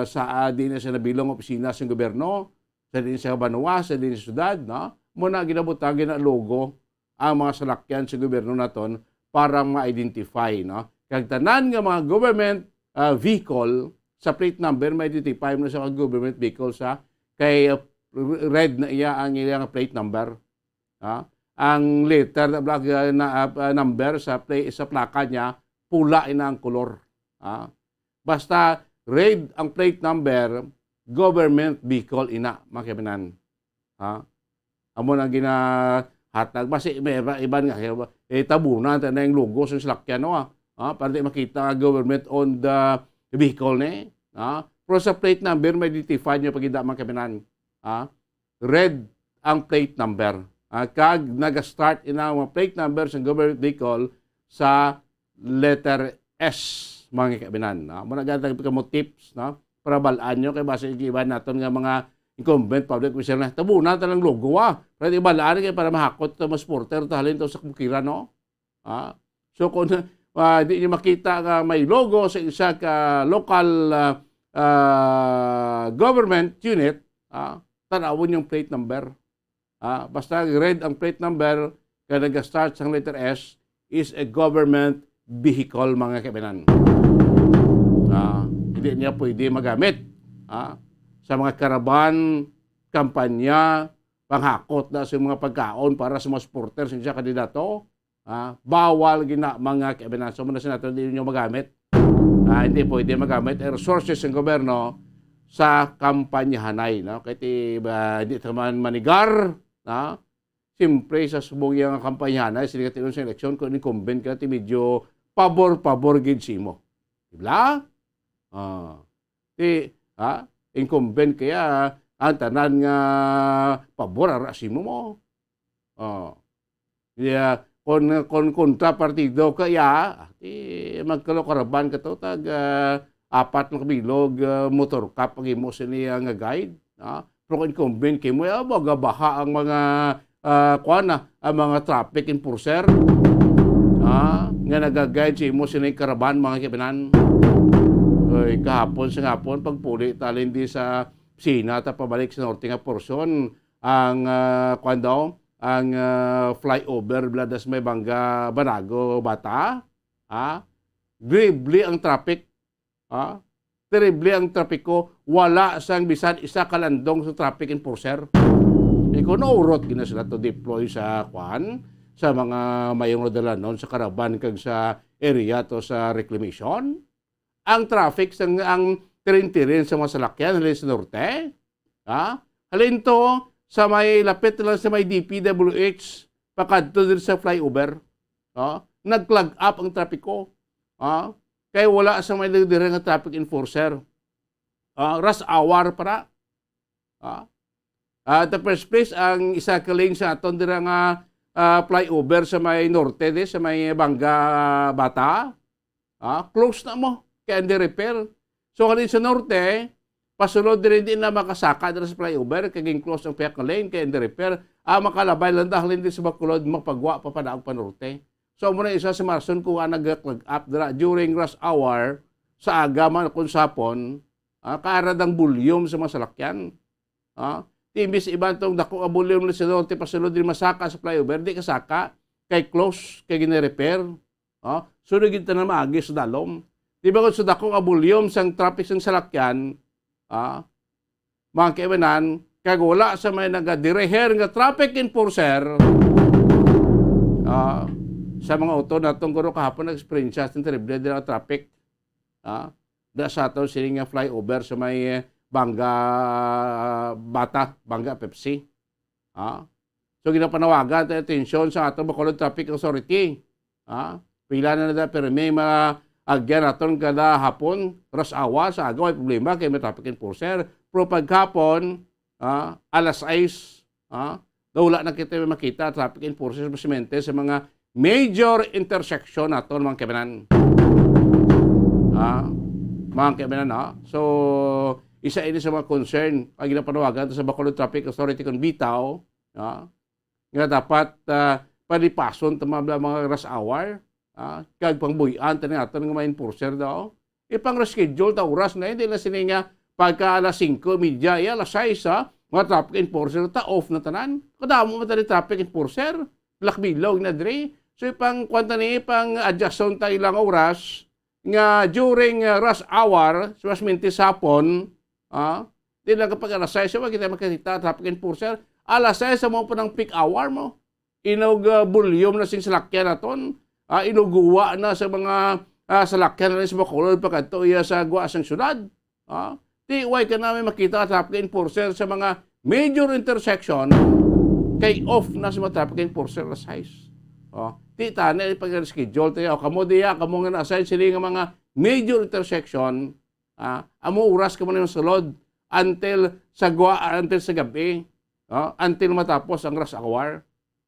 sa, ah, di na siya nabilong opisina sa gobyerno, sa di siya banwa, sa di siya syudad, no? Mo na ginabutang, gina logo ang mga salakyan sa gobyerno naton para ma-identify, no? Kag tanan nga mga government, ah, vehicle sa plate number, ma-identify mo na sa mga government vehicle sa kay, ah, red na iya ang iyang plate number. Ha? Ang letter na black, ah, na, ah, ah, number sa play, sa plaka niya, pula ina ang kolor. Ha? Basta red ang plate number, government vehicle ina, mga kaibinan. Ha? Amo na ginahatag. Basi may iba, iban nga, eh, tabunan ta na yung logo sa salakyan, no, ah. Ha? Para di makita nga government owned, ah, vehicle ni. Ha? Pero sa plate number, ma-identify niyo pag ida, mga kaibinan. Ha? Red ang plate number. Ah, kag naga-start ina ang mga plate number sa government vehicle sa letter S, mga kaibinan, no? Muna gani tag kamo tips, no? Para balaan nyo kay basi igiban naton nga mga incumbent public official na tabunan ta lang logo, ah. Para di balaan kay para mahakot ta mga supporter ta halin to sa bukiran, no? Ah. So kung, ah, di nyo makita nga may logo sa isa ka local, ah, ah, government unit, ah, tanawon yung plate number. Ah, basta red ang plate number, kaya nag-start sa letter S, is a government vehicle, mga kaibinan. Ah, hindi niya pwede magamit, ah, sa mga karaban, kampanya, panghakot na sa mga pagkaon para sa mga supporters sa kandidato. Ah, bawal gina, mga kaibinan. So, muna sa nato, hindi niyo magamit. Ah, hindi pwede magamit ang resources ng gobyerno sa kampanyahanay, no? Kaya ti, ba, hindi naman manigar, no? Siyempre, sa subong nga kampanyahanay, sila katinon sa eleksyon, kung incumbent ka, ti medyo pabor-pabor gid simo. Di ba? Ah. Ti, ha? Incumbent kaya, ang tanan nga pabor, ara simo mo. Oh. Iya, kon, kon kontra partido ka, ya, ti magkalokaraban ka to, tag, ah, apat na kabilog, ah, motor ka, pag imo sini nga guide, ha? Pero kung incumbent kay mo, ya, magabaha ang mga, ah, kuwan na, ang mga traffic enforcer, ha? Nga nagaguide sa imo sini karaban, mga kaibinan. Oy, kahapon sa hapon, pagpuli, talin di sa Sina ta pabalik sa norte nga porsyon, ang, ah, kuwan daw, ang, ah, flyover bala sa may Banga Banago Bata, ha? Terrible ang traffic, ha? Terrible ang trapiko, wala sang bisan isa ka landong sa traffic enforcer. Ikaw, naurot gina sila to deploy sa, kuwan, sa mga mayong nadalanon sa Caravan kag sa area to sa reclamation. Ang traffic sang, ang tirin-tirin sa mga salakyan halin sa norte, ha? Halin to sa may, lapit lang sa may D P W H, pakadto diri sa flyover. Ha? Nag-clog up ang trapiko. Ha? Kay wala sa may diri nga traffic enforcer. Ah, rush hour para. Ah, ah, the first place, ang isa ka lane sa aton dira nga, ah, flyover sa may norte, di, sa may Banga Bata, ah, close na mo kay under repair. So, halin sa norte, pasulod diri, di na makasaka dira sa flyover, kay gin-close ang pihak nga lane kay under repair. Ah, makalabay lang da halin di sa Bacolod, mapagwa pa padaog pa norte. So, amo na isa sa mga rason kung, ah, nag-clog up dira during rush hour, sa aga man kung sa hapon, ah, kaarad ang volume sa mga salakyan. Ah, ti imbis iban tong dako nga volume na sa norte pasulod diri masaka sa flyover, di kasaka, kay close, kay gina-repair. Ah, sunod gid tanan maagi sa dalom. Di ba kung sa dako nga volume sang traffic sang salakyan, ah, mga kaibanan, kag wala sa may nagadireher nga traffic enforcer, ah, sa mga auto naton guro kahapon nag-experience sa terrible dira nga traffic. Ah, da sa aton sini nga flyover sa may, eh, Banga Bata, Banga Pepsi. Ah, so ginapanawagan ta atensyon sa aton Bacolod Traffic Authority. Ah, pila na na da pirmi mga agyan naton kada hapon, rush hour, sa aga way problema kay may traffic enforcer. Pero paghapon, ah, alas sais, ah, daw wala na kita makita traffic enforcer sa mga major intersection naton, mga kaibanan. Ah, mga kaibanan, ah. So, isa ini sa mga concern ang ginapanawagan ta sa Bacolod Traffic Authority kon BTAO, ah, nga dapat, ah, palipason ta mga, mga rush hour, ah, kag pangbuy-an ta nga aton nga mga enforcer daw. Ipang-reschedule ta oras na, hindi na sini nga pagka alas singko, media, iya, alas sais, ha? Mga traffic enforcer ta, off na tanan. Kadamo man tani traffic enforcer, lakbilog na diri. So, ipang, kuwan ta ni, ipang-adjuston ta ilang oras nga during, uh, rush hour, sa mas mintis hapon, ah, di lang kapag alas sais, wa kita makakita traffic enforcer. Alas sais, sa mo pa ng peak hour mo. Inog, ah, volume na sing salakyan naton. Ah, inuguwa na sa mga, ah, salakyan na sa Bacolod pagkadto iya sa gwa sang syudad. Ah, di way ka namin makita traffic enforcer sa mga major intersection kay off na sa mga traffic enforcer alas sais. Oh, di tani pag-schedule tayo. Kamo diya, kamo nga na-assign sila nga mga major intersection, ah, amo oras ka man yung sulod until sa gwa-, until sa gabi, ah, until matapos ang rush hour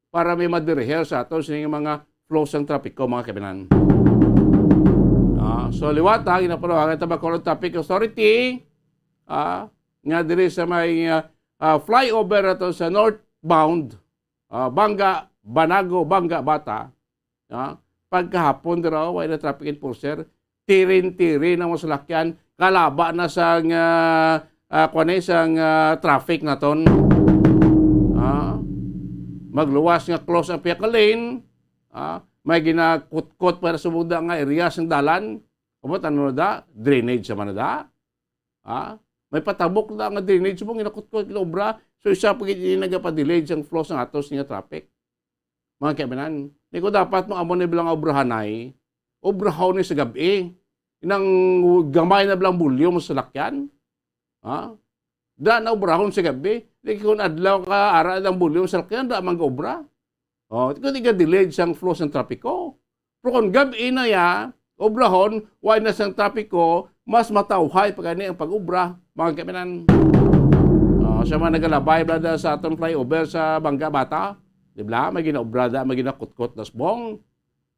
para may madiriher sa aton sining mga flow sang trapiko, mga kaibanan. Ah, so liwat, ha, ginapanawagan ta Bacolod Traffic Authority, ah, nga diri sa may, ah, ah, flyover ato sa northbound, ah, Banga, Banago, Banga, Bata, ah, pagkahapon dira, way na traffic enforcer, tirin-tirin ang mga salakyan, kalaba na sang, ah, ah, kuwan eh, sang, ah, traffic naton. Ah, magluwas nga close ang pihak nga lane, ah, may ginakutkot para sa muda nga area sang dalan. Abot ano na da? Drainage sa man na da? Ah, may patabok na nga drainage mo, ginakutkot, ginaobra. So, isa pa gid ini nagapadelay sang flow sang atos nga traffic. Mga kaibanan, di ko dapat mo amo ni bilang obrahanay, obrahon ni sa gabi. Inang gamay na bilang volume sa salakyan. Ha? Da na obrahon sa gabi. Di kung adlaw ka, ara ang volume sa salakyan, da man ga-obra. Oh, di ko di ga-delay sang flow sang trapiko. Pero kung gabi na ya, obrahon, way na sang trapiko, mas matawhay pa gani ang pag-obra, mga kaibanan. Oh, sa mga nagalabay, brada, sa aton flyover sa Banga Bata, di ba? May ginaobra da, may ginakutkot na subong.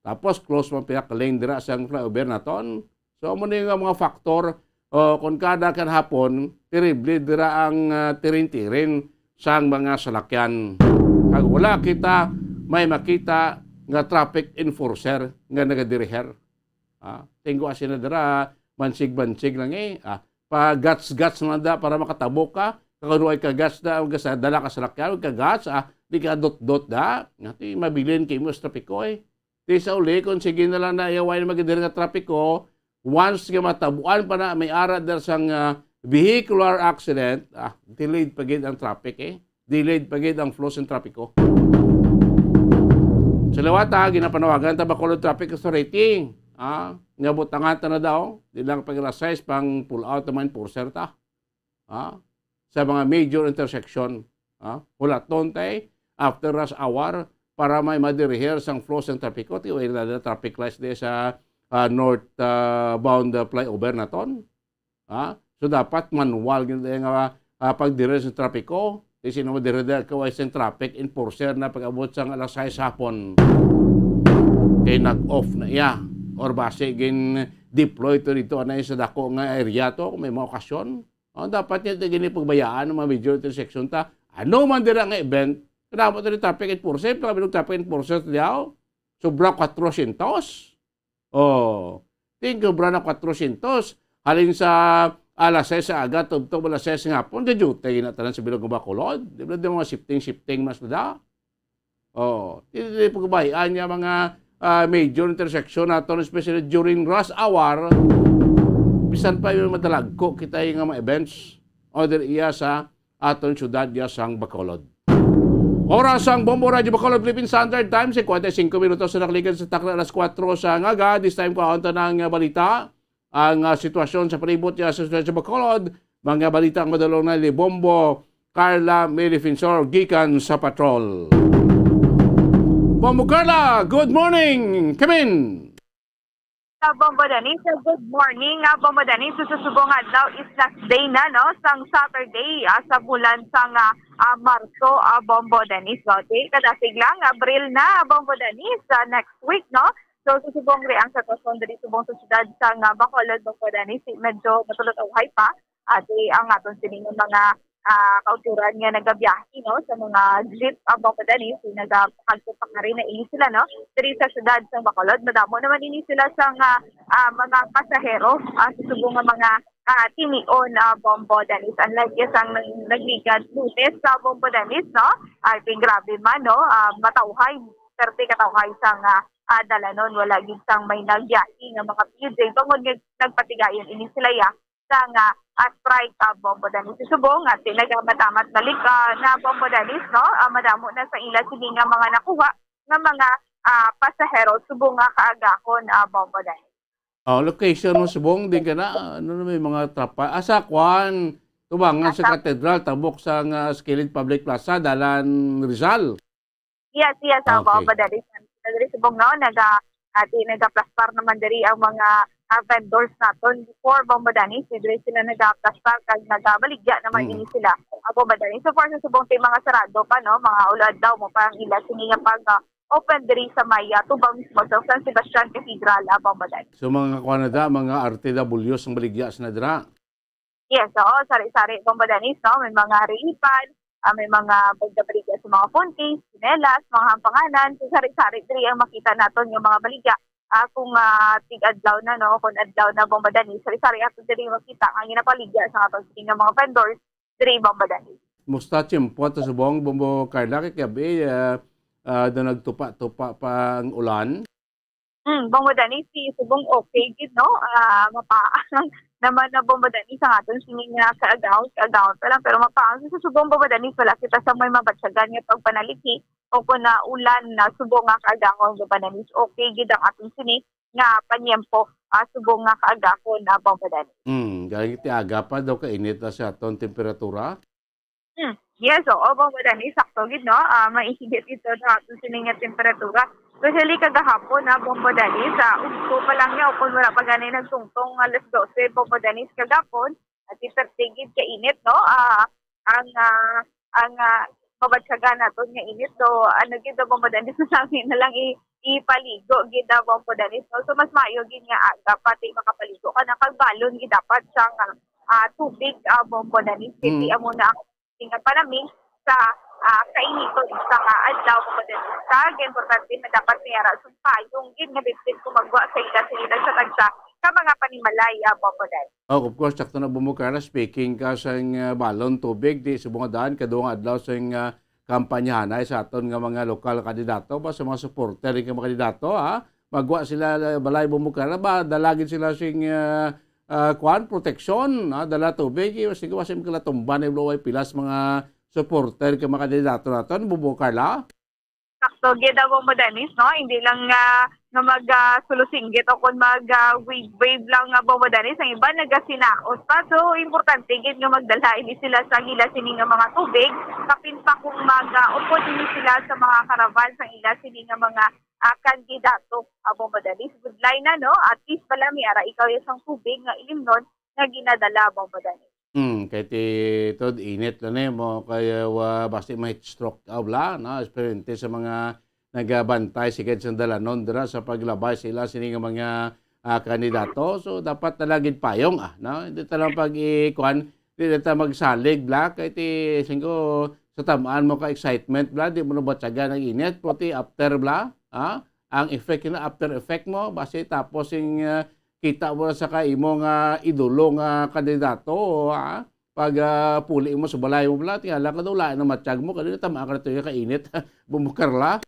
Tapos, close man pihak lane dira sa flyover naton. So, amo ni nga mga factor, oh, kung kada kan hapon, terrible dira ang, ah, tirin-tirin sang mga salakyan. Kag wala kita may makita nga traffic enforcer nga nagadiriher. Ah, tinggo asin na dira, mansig-mansig lang eh. Ah, pa-guts-guts man da para makatabok ka. Kag ano ay ka-guts da, ang sa dala ka salakyan, ka-guts, ah, di ka dot-dot da. Nga, ti, mabilin kay mo sa trapiko, eh. Ti sa uli, kung sige na lang na, ayaw na magdiri nga trapiko, once nga matabuan pa na, may ara da sang, ah, vehicular accident, ah, delayed pa gid ang traffic, eh. Delayed pa gid ang flow sang trapiko. Sa liwat, ah, ginapanawagan ta Bacolod Traffic Authority, ah, nga butangan ta na daw, di lang pag alas sais, pang pull out naman, enforcer ta. Ah, sa mga major intersection, ah, hulaton tay after rush hour para may madirihir sang flow sang trapiko. Ti, wala na traffic lights di sa, ah, north, ah, bound, ah, flyover naton. Ah, so dapat manual gid nga, ah, pagdirihir sa trapiko. Ti sino madirihir kay sa traffic enforcer na pag-abot sang alas sais hapon kay nag-off na iya or basi gin-deploy to dito anay sa dako nga area to kung may mga okasyon. Oh, dapat niya di gini pagbayaan ang mga major intersection ta. Ano man dira nga event, kanamo diri traffic enforcer, kami traffic enforcer diyaw. Sobra kwatrocientos. Oh, ting sobra na kwatrocientos. Halin sa alas sais sa aga, tubtob alas sais nga hapon, ga-duty na tanan sa bilog nga Bacolod. Di ba, di mga shifting-shifting mas na da? Oh, dili, dili pagbayaan niya mga, ah, major intersection naton, especially during rush hour. Bisan pa yung madalagko kita yung mga events o diri iya sa aton syudad iya sang Bacolod. Oras sang Bombo Radyo Bacolod Philippine Standard Time, cincuenta y cinco minutos na nakalikan sa takna alas kuwatro sa ngaga. This time, kuhaon ta ng, ah, balita. Ang, ah, sitwasyon sa palibot niya sa, sa Bacolod. Mga balita ang madulong na ni Bombo Carla Melifinsor gikan sa patrol. Bombo Carla, good morning! Kamin! Sa Bombo Danis, good morning. Ah, Bombo Danis, sa subong adlaw is last day na, no? Sang Saturday, ah, sa bulan sang, ah, ah, Marso, ah, Bombo Danis, no? Okay, kadasig lang, Abril na, Bombo Danis, ah, next week, no? So, sa subong ri ang sitwasyon diri subong sa siyudad sang, ah, Bacolod, Bombo Danis, medyo matulot-awhay pa. Ati ang aton sini nga mga, ah, kauturan nga nagabiyahe, no, sa mga jeep, ah, Bombo Danis, nagapakagto pa nga rin na ini sila, no, diri sa siyudad sa Bacolod. Madamo naman ini sila sa nga, ah, mga pasahero, ah, sa subong nga mga, ah, tinion, ah, Bombo Danis. Unlike yes ang nag-, nagligad Lunes sa Bombo Danis, no, I think grabe man, no, ah, matawhay, perte katawhay sa nga, ah, dalanon. Wala gid sang may nagbiyahe nga mga P J tungod nga nagpatigayon ini sila ya sa nga, ah, strike, ah, Bombo Danis. Subong nga, ti-, nagamamat balik, ah, na Bombo Danis, no? Ah, madamo na sa ila sini nga mga nakuha nga mga, ah, pasahero subong nga kaagahon, ah, Bombo Danis. Oh, location mo subong din ka na, ano na may mga trapa. Asa, kwan, tubangan sa Asa. Katedral, tabok sa nga Skillet Public Plaza, Dalan Rizal. Yes, yes, ah, Okay. Bombo Danis. Diri subong, no, naga, ati, nagaplaspar naman diri ang mga, ah, vendors naton before, Bombo Danis. Diri sila nagaplaspar kag nagabaligya naman Hmm. ini sila, ah, Bombo Danis. So far, sa subong ti mga sarado pa, no, mga ulo adlaw mo pa ang ila sini nga pag, ah, open diri sa may, ah, tubang mismo sa San Sebastian Cathedral, ah, Bombo Danis. So, mga kuwan na da, mga R T Ws ang baligya sa nadra? Yes, oo, sari-sari, Bombo Danis, no? May mga riipan, ah, may mga pagkabaligya sa mga puntis, tsinelas, mga hampanganan. So, sari-sari diri ang makita naton nga mga baligya. Ah, kung, ah, tig-adlaw na, no? Kung adlaw na, Bombo Danis, sari-sari ato diri makita nga ginapaligya sa aton sini nga mga vendors diri, Bombo Danis. Musta tiyempo ato subong, Bombo Carla, kay gabi, ah, ah, daw nagtupa-tupa pa ang ulan? Hmm, Bombo Danis, si subong okay gid, no? Ah, mapaang naman na, Bombo Danis, ang aton sini nga kaagahon, kaagahon pa lang, pero mapaang sa subong, Bombo Danis, wala kita sa may mabatyagan nga pagpanaliki o kung na ulan na subong nga kaagahon, Bombo Danis, okay gid ang aton sini nga panyempo, ah, subong nga kaagahon na, Bombo Danis. Hmm, galing ti aga pa daw kainit na sa aton temperatura. Hmm. Yes, oo, Bombo Danis, sakto gid, no? Ah, mainit ito sa aton sini nga temperatura. Especially kagahapon, ha, Bombo Danis, ah, ugto pa lang niya, o kung wala pa gani nagtungtong alas dose, Bombo Danis, kagahapon, at thirty gid ka init, no? Ah, ang, ah, ang, ah, mabatyagan naton nga init, so, ano gid, Bombo Danis, sa amin na lang i-, ipaligo gid, ah, Bombo Danis, no? So, mas maayo gid nga aga, pati makapaligo ka na, kag balon gid dapat siyang, ah, ah, tubig, ah, Bombo Danis. Hindi Mm. amo na ang nga panami sa, ah, kainiton sa nga adlaw, Bombo Danis. Kag importante na dapat may ara sang payong gid nga bitbit kung magwa sa ila sa ila sa tagsa. sa mga panimalay, ah, Bombo Dennis. Oh, of course, sakto na, Bombo Carla. Speaking ka sang, ah, balon tubig, di subong nga daan, kaduha nga adlaw sang, ah, kampanyahanay sa aton nga mga lokal kandidato, ba, sa mga supporter nga mga kandidato, ha? Magwa sila, ah, balay, Bombo Carla, ba, dala gid sila sing, ah, ah, kuan, proteksyon, ha? Dala tubig, eh, sige, wa sila magkalatumban, eh, way pilas mga supporter ka mga kandidato naton, Bombo Carla. Sakto gid, ah, Bombo Dennis, no? Hindi lang, ah, nga mag, ah, sulusinggit o kung mag, ah, wave-wave lang, ah, Bombo Dennis. Ang iba nagasinaos pa. So, importante gid nga magdala ini sila sa ila sini nga mga tubig. Kapin pa kung mag, ah, upod ini sila sa mga karavan sa ila sini nga mga, ah, kandidato, ah, Bombo Dennis. Good line na, no? At least pala may ara ikaw yung isang tubig nga ilimnon nga ginadala, Bombo Dennis. Hmm, kay ti tod init lang ni mo kay, ah, wa-, basi ma-heat stroke ka bala, no? Especially sa mga nagabantay sigad sa dalanon dira sa paglabay sa ila sini nga mga, ah, kandidato. So, dapat talaga gid payong, ah, no? Hindi ta lang pag i-, kuan, hindi ta magsalig bala kay ti singko sa tamaan mo ka excitement bala, di mo na batyagan ang init, pero ti after bala, ah, ang effect na after effect mo, basi tapos sing, ah, kita mo na sa ka imo nga idolo nga kandidato, ha? Pag, ah, puli mo sa balay mo bala, tingala ka daw lain ang matyag mo, kadi na tama ka na to yung kainit. Bombo Carla.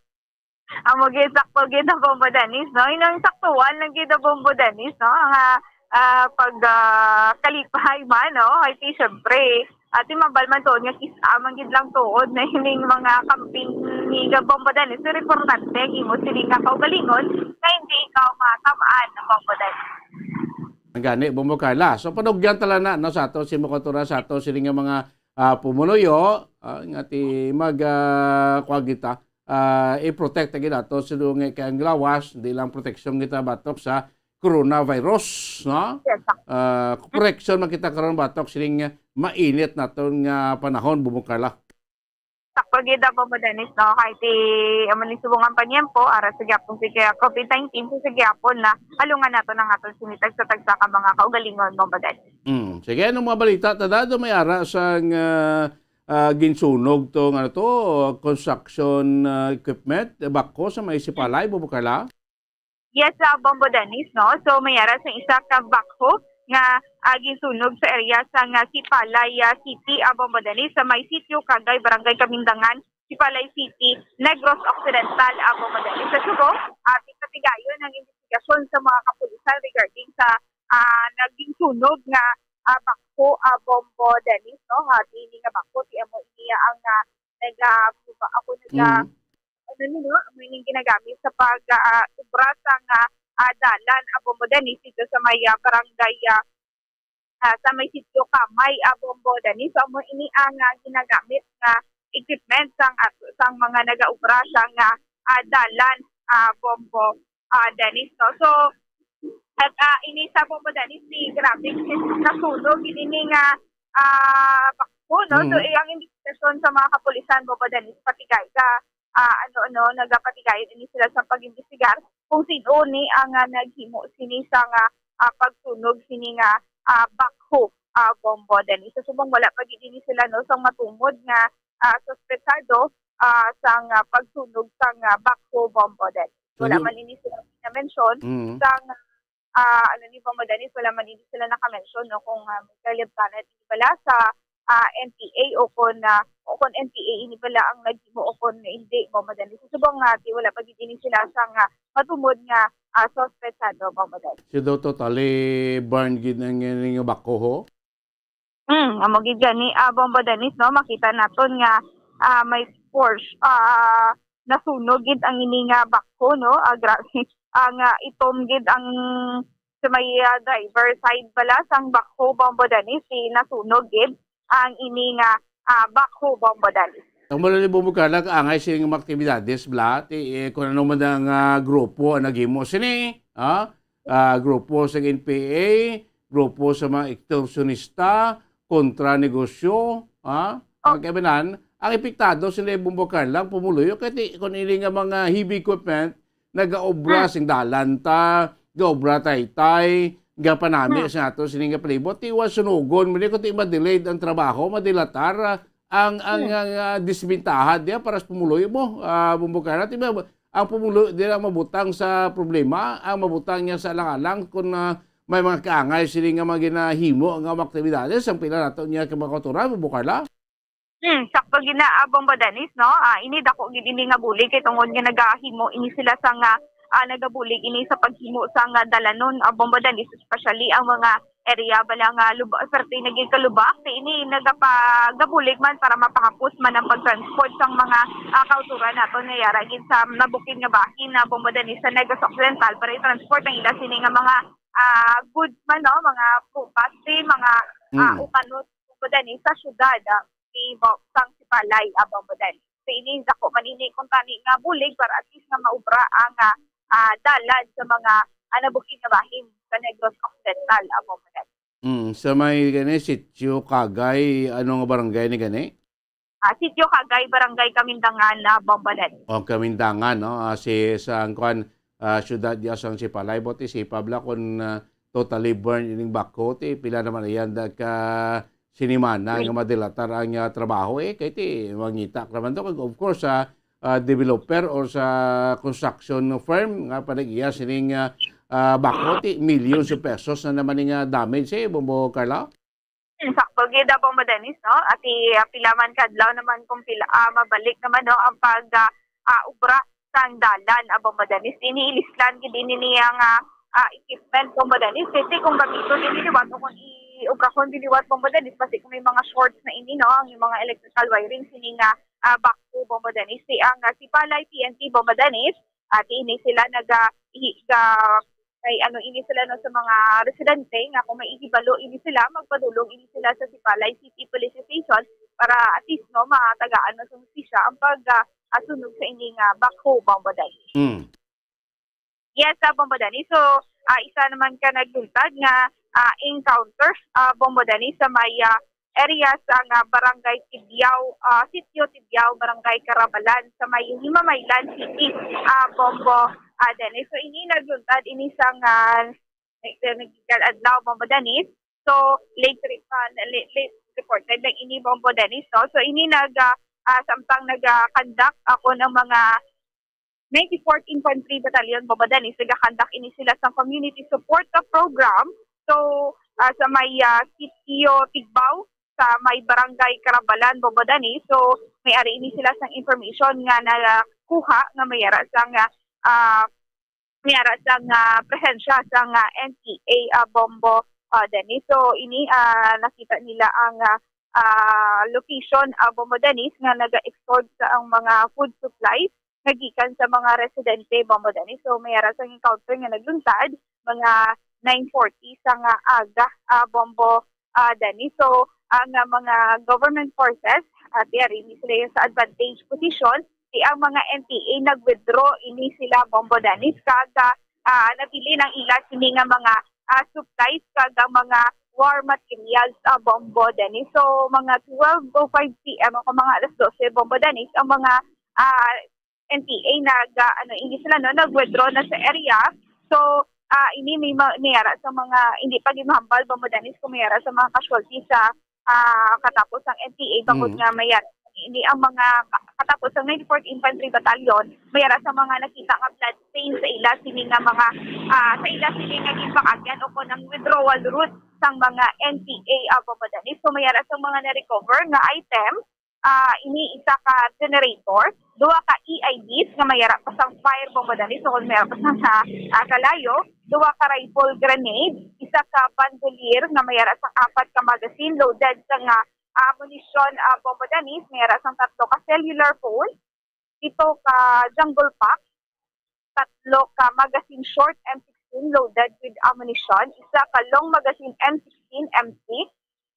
Amo gid, sakto gid ang Bombo Dennis, no? Inang saktuan lang gid ang Bombo Dennis, no? Ang, ah, ah, pag, ah, kalipay man, no? Ay, ti, syempre, ati mabal man tuod nga kis-a man gid lang tuod na ining mga campaign ni Bombo Dennis. Pero importante, ang imo sini nga kaugalingon, nga hindi ikaw matamaan ng Bombo Dennis. Ang gani, Bombo Carla. So, panugyan tala na, no, sa ato, si Mokotura, sa ato, sini nga mga, ah, pumuluyo, ah, nga ti mag, ah, kuwan kita, ah, i-protect ta gid ato sa dungay kay ang lawas, di lang proteksyon kita batok sa coronavirus, no? Yes, sir. Ah, proteksyon man kita karon batok sining mainit naton nga panahon, Bombo Carla. Sakto gid, Bombo Dennis, no? Kay ti, amo ni subong ang panyempo, ara sa gyapon si kaya covid nineteen, so sa gyapon na alungan nato ang aton sini tagsa-tagsa ka mga kaugalingon, Bombo Dennis. Mm. Sige, anong mga balita ta dado may ara sang, ah, ah, ginsunog to, ano to, construction, ah, equipment, eh, backhoe sa may Sipalay, Bombo Carla? Yes, ah, Bombo Dennis, no? So, may ara sa isa ka backhoe nga, ah, ginsunog sa area sa nga Sipalay, ah, City, ah, Bombo Dennis, sa may sitio Kagay, Barangay Kamindangan, Sipalay City, Negros Occidental, ah, Bombo Dennis. Sa subong, ah, tigpatigayon ang investigasyon sa mga kapulisan regarding sa, ah, naging sunog nga, ah, backhoe, ah, Bombo Dennis, no? Ah, dili nga backhoe, ti amo niya ang, ah, naga-, ako naga-, Mm. ano ni, no? Amo ning ginagamit sa pag, ah, obra sa nga, ah, dalan, ah, Bombo Dennis, dito sa may, ah, barangay, ah, ah, sa may sitio Kamay, ah, Bombo Dennis. So, amo ini ang, ah, ginagamit nga equipment sang at-, sang mga nagaobra sang, ah, ah, dalan, ah, Bombo, ah, Dennis, no? So, at, ah, ini sa Bombo Dennis, si grabe nasunog ini nga, ah, backhoe, no? So, Mm. eh, ang investigasyon sa mga kapulisan, Bombo Dennis, patigay ka, ah, ano, ano, nagapatigayon ini sila sa pag-imbestigar kung sino ni ang, ah, naghimo sini sa nga, ah, pagsunog sini nga, ah, backhoe, ah, Bombo Dennis. Sa subong wala pa gid ini sila, no, sang matumod nga, ah, suspetsado, ah, sang, ah, pagsunog sang, ah, backhoe, Bombo Dennis. So, wala man ini sila na-mention Mm. sang ah, ano ni Bombo Dennis, wala man ini sila naka-mention, no, kung, ah, may kalibtanan ini bala sa, ah, N P A o kung, ah, o kung N P A ini bala ang naghimo o kung hindi, Bombo Dennis. Sa subong nga, ti wala pa gid ini sila sang, ah, matumod nga, ah, suspetsado, Bombo Dennis. Siya daw totally burned gid ang, ang, ang backhoe, ho? Mm, amo gid gani, ah, Bombo Dennis, no? Makita naton nga, ah, may Porsche, ah, nasunog gid ang ini nga backhoe, no? Ah, grabe. Ang, ah, itom gid ang sa may, ah, driver side bala sang backhoe, Bombo Dennis, si nasunog gid ang ini nga, ah, backhoe, Bombo Dennis. Ang wala ni Bombo Carla, kaangay sini nga mga aktibidades, bala, ti, eh, kung ano man ang, ah, grupo ang naghimo sini, ah, ah, grupo sa N P A, grupo sa mga ekstorsyonista, kontra negosyo, ha? Oh. Ang kaibanan, ang epektado sila yung Bombo Carla, ang pumuluyo, kaya ti, kung ini nga mga heavy equipment, nagaobra Hmm. sing dalan ta, gaobra taytay, gapanami Hmm. sa ato, sini nga palibot, ti, wa sunugon, mali ko ti, ma-delayed ang trabaho, madilatar, ah, ang, ang, Hmm. ang, ah, disbentaha diya para sa pumuluyo mo, ah, Bombo Carla, ti, ba, ang pumulo dira mabutang sa problema, ang mabutang niya sa alang-alang kung, ah, may mga kaangay sini nga mga ginahimo nga mga aktibidades ang pila nato niya ka mga kautoran, Bombo Carla? Hmm, sakto gid na, ah, Bombo Dennis, no? Ah, ini dako gid ini nga bulig kay tungod nga nagahimo ini sila sa nga, ah, nagabulig ini sa paghimo sa nga dalanon, ah, Bombo Dennis, especially ang mga area bala nga luba, perti naging kalubak, kay ini nagapagabulig man para mapahapos man ang pag-transport sang mga, ah, kautoran naton nga yara gid sa nabukid nga bahin na Bombo Dennis sa Negros Occidental para i-transport ang ila sini nga mga, ah, goods man, no, mga prutas, mga, ah, Mm. ukanot, Bombo Dennis, sa syudad, ah, ni Bo-, sang Sipalay, ah, Bombo Dennis. So, ini dako man ini kung tani nga bulig para at least nga maubra ang, ah, ah, dalan sa mga, ah, nabukid nga bahin sa Negros Occidental, ah, Bombo Dennis. Mm, sa may gani, Sitio Kagay, ano nga barangay ni gani? Ah, Sitio Kagay, Barangay Kamindangan, ah, Bombo Dennis. O, Kamindangan, no? Ah, si, sa ang kwan, ah, syudad diya sang Sipalay, buot isipab la kung, ah, totally burn ining backhoe, ti pila naman iyan da ka sinimana nga madilatar ang, ah, trabaho, eh, kay ti mangita ka naman to. Kag of course, sa, ah, developer or sa construction firm nga panag-iya sining, ah, ah, backhoe, ti millions of pesos na naman ning, ah, damage, eh, Bombo Carla? Hmm, sakto gid, ah, Bombo Dennis, no? At i-, ah, pila man kadlaw naman kung pila, ah, mabalik naman, no, ang pag, ah, ah, ubra sang dalan, ah, Bombo Dennis. Ini ilislan gid ini niya nga, ah, equipment, Bombo Dennis. Kasi kung gamiton ini liwat o kung i-ubrahon din liwat, Bombo Dennis, basi kung may mga shorts na ini, no, ang mga electrical wiring, sini nga, ah, backhoe, Bombo Dennis. Si ang, ah, Sipalay P N P, Bombo Dennis, at ini sila naga, i-, ga-, kay ano ini sila, no, sa mga residente nga kung may ihibalo ini sila, magpadulong ini sila sa Sipalay City Police Station para at least, no, matagaan na sa hustisya ang pag, ah, ah, sunog sa ini nga backhoe, Bombo Dennis. Mm. Yes, ah, Bombo Dennis. So, ah, isa naman ka nagluntad nga, ah, encounter, ah, Bombo Dennis, sa may, ah, area sa nga Barangay Tibiao, ah, Sitio Tibiao, Barangay Carabalan, sa may Himamaylan City, ah, Bombo, ah, Dennis. So, ini nagluntad ini sa nga nag-, nagkikal adlaw, Bombo Dennis. So, late re-, ah, late, late reported lang ini, Bombo Dennis, no? So, ini nag, ah, ah, samtang naga-conduct ako ng mga ninety-fourth Infantry Battalion, Bombo Dennis, nagakandak ini sila sa community support, ah, program. So, ah, sa may, ah, Sitio Tigbao, sa may Barangay Carabalan, Bombo Dennis. So, may ari ini sila sang information nga nakuha nga may ara sang, ah, may ara sang, ah, presensya sang, ah, N P A, ah, Bombo, ah, Dennis. So, ini, ah, nakita nila ang, ah, ah, location, ah, Bombo Dennis, nga naga-extort sa ang mga food supplies nga gikan sa mga residente, Bombo Dennis. So, may ara sang encounter nga nagluntad, mga nine forty sa nga aga, ah, Bombo, ah, Dennis. So, ang, ah, mga government forces, ah, ti ari ni sila sa advantage position, ti ang mga N P A nag-withdraw ini sila, Bombo Dennis, kag, ah, ah, nabilin ang ila sini nga mga, ah, supplies kag ang mga war materials, ah, Bombo Dennis. So, mga twelve oh five P M o mga alas dose, Bombo Dennis, ang mga, ah, N P A nag, ah, ano, ini sila, no, nag-withdraw na sa area. So, ah, ini may ma-, may ara sa mga, hindi pa gid mahambal, Bombo Dennis, kung may ara sa mga casualties sa, ah, katapos ang N P A, bangod Mm. nga may ara, ini ang mga ka-, katapos ang ninety-fourth Infantry Battalion, may ara sa mga nakita nga blood stain sa ila sini nga mga, ah, sa ila sini nga ginpakagyan o kon ang withdrawal route sang mga N P A, ah, Bombo Dennis. So, may ara sa mga na-recover nga item, ah, ini isa ka generator, duha ka E I Ds nga may ara pa sang fire, Bombo Dennis, so may ara pa sang sa, ah, kalayo, duha ka rifle grenade, isa ka bandolier nga may ara sang apat ka magazine loaded sa nga, ah, ammunition, ah, Bombo Dennis, may ara sang tatlo ka cellular phone, pito ka jungle pack, tatlo ka magazine short M sixteen loaded with ammunition, isa ka long magazine M sixteen empty,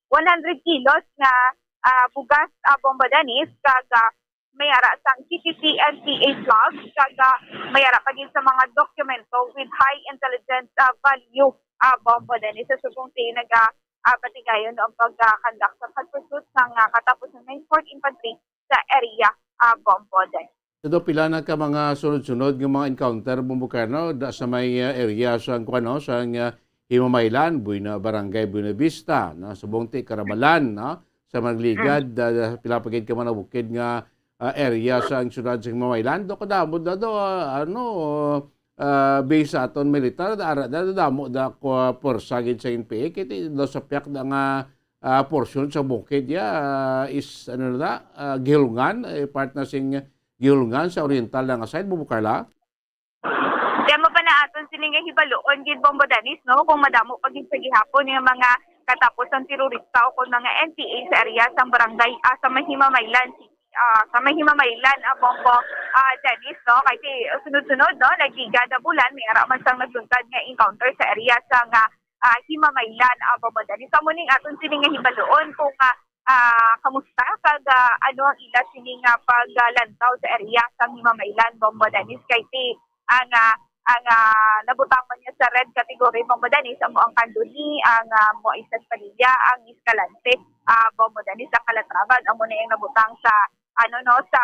one hundred kilos nga, ah, bugas, ah, Bombo Dennis, kag, ah, may ara sang C C T N P A flag, kag, ah, may ara pa gid sa mga dokumento with high intelligence, ah, value, ah, Bombo Dennis. Sa subong ti naga, ah, patigayon ang pagka-conduct sa pursuit sang, ah, katapos ng ninety-fourth Infantry sa area, ah, Bombo Dennis. Ito, pila na ka mga sunod-sunod nga mga encounter, Bombo Carlo, da sa may, uh, area sa, kuwan, no, sa, uh, Himamaylan, Buena, Barangay Buena Vista, no, sa Bongti, Carabalan, no, sa Magligad, uh, pila pa gid ka mga bukid nga, uh, area sa ang syudad sa Himamaylan, do kadamo na do, uh, ano, ah, base sa aton militar, da, da, da, damo da ko, ah, pwersa gid sa N P A, kay ti, daw sa piyak da nga, ah, portion sa bukid ya, ah, is, ano na da, ah, Gihulngan, eh, part na sing Gihulngan sa oriental na nga side, Bobo Carla. Kaya mo pa na aton sini nga hibaluon gid, Bombo Danis, no? Kung madamo pa gid sa gihapon nga mga katapusang terorista o kung mga N P A sa area sang barangay, ah, sa Mahimamaylan City, ah, sa Mahimamaylan, ah, Bombo, ah, Danis, no? Kay ti, sunod-sunod, no? Nagligad na bulan, may ara man sang nagluntad nga encounter sa area sa nga, ah, Himamaylan, ah, Bombo Danis. Sa muning aton sini nga hibaluon kung, ah, ah, kamusta kag, ah, ano ang ila sini nga paglantaw sa area sang Himamaylan, Bombo Danis, kay ti ang, ah, ang, ah, nabutang man niya sa red category, Bombo Danis, amo ang Candoni, ang, ah, Moises Padilla, ang Escalante, ah, Bombo Danis, ang Calatrava, amo na yung nabutang sa, ano, no, sa,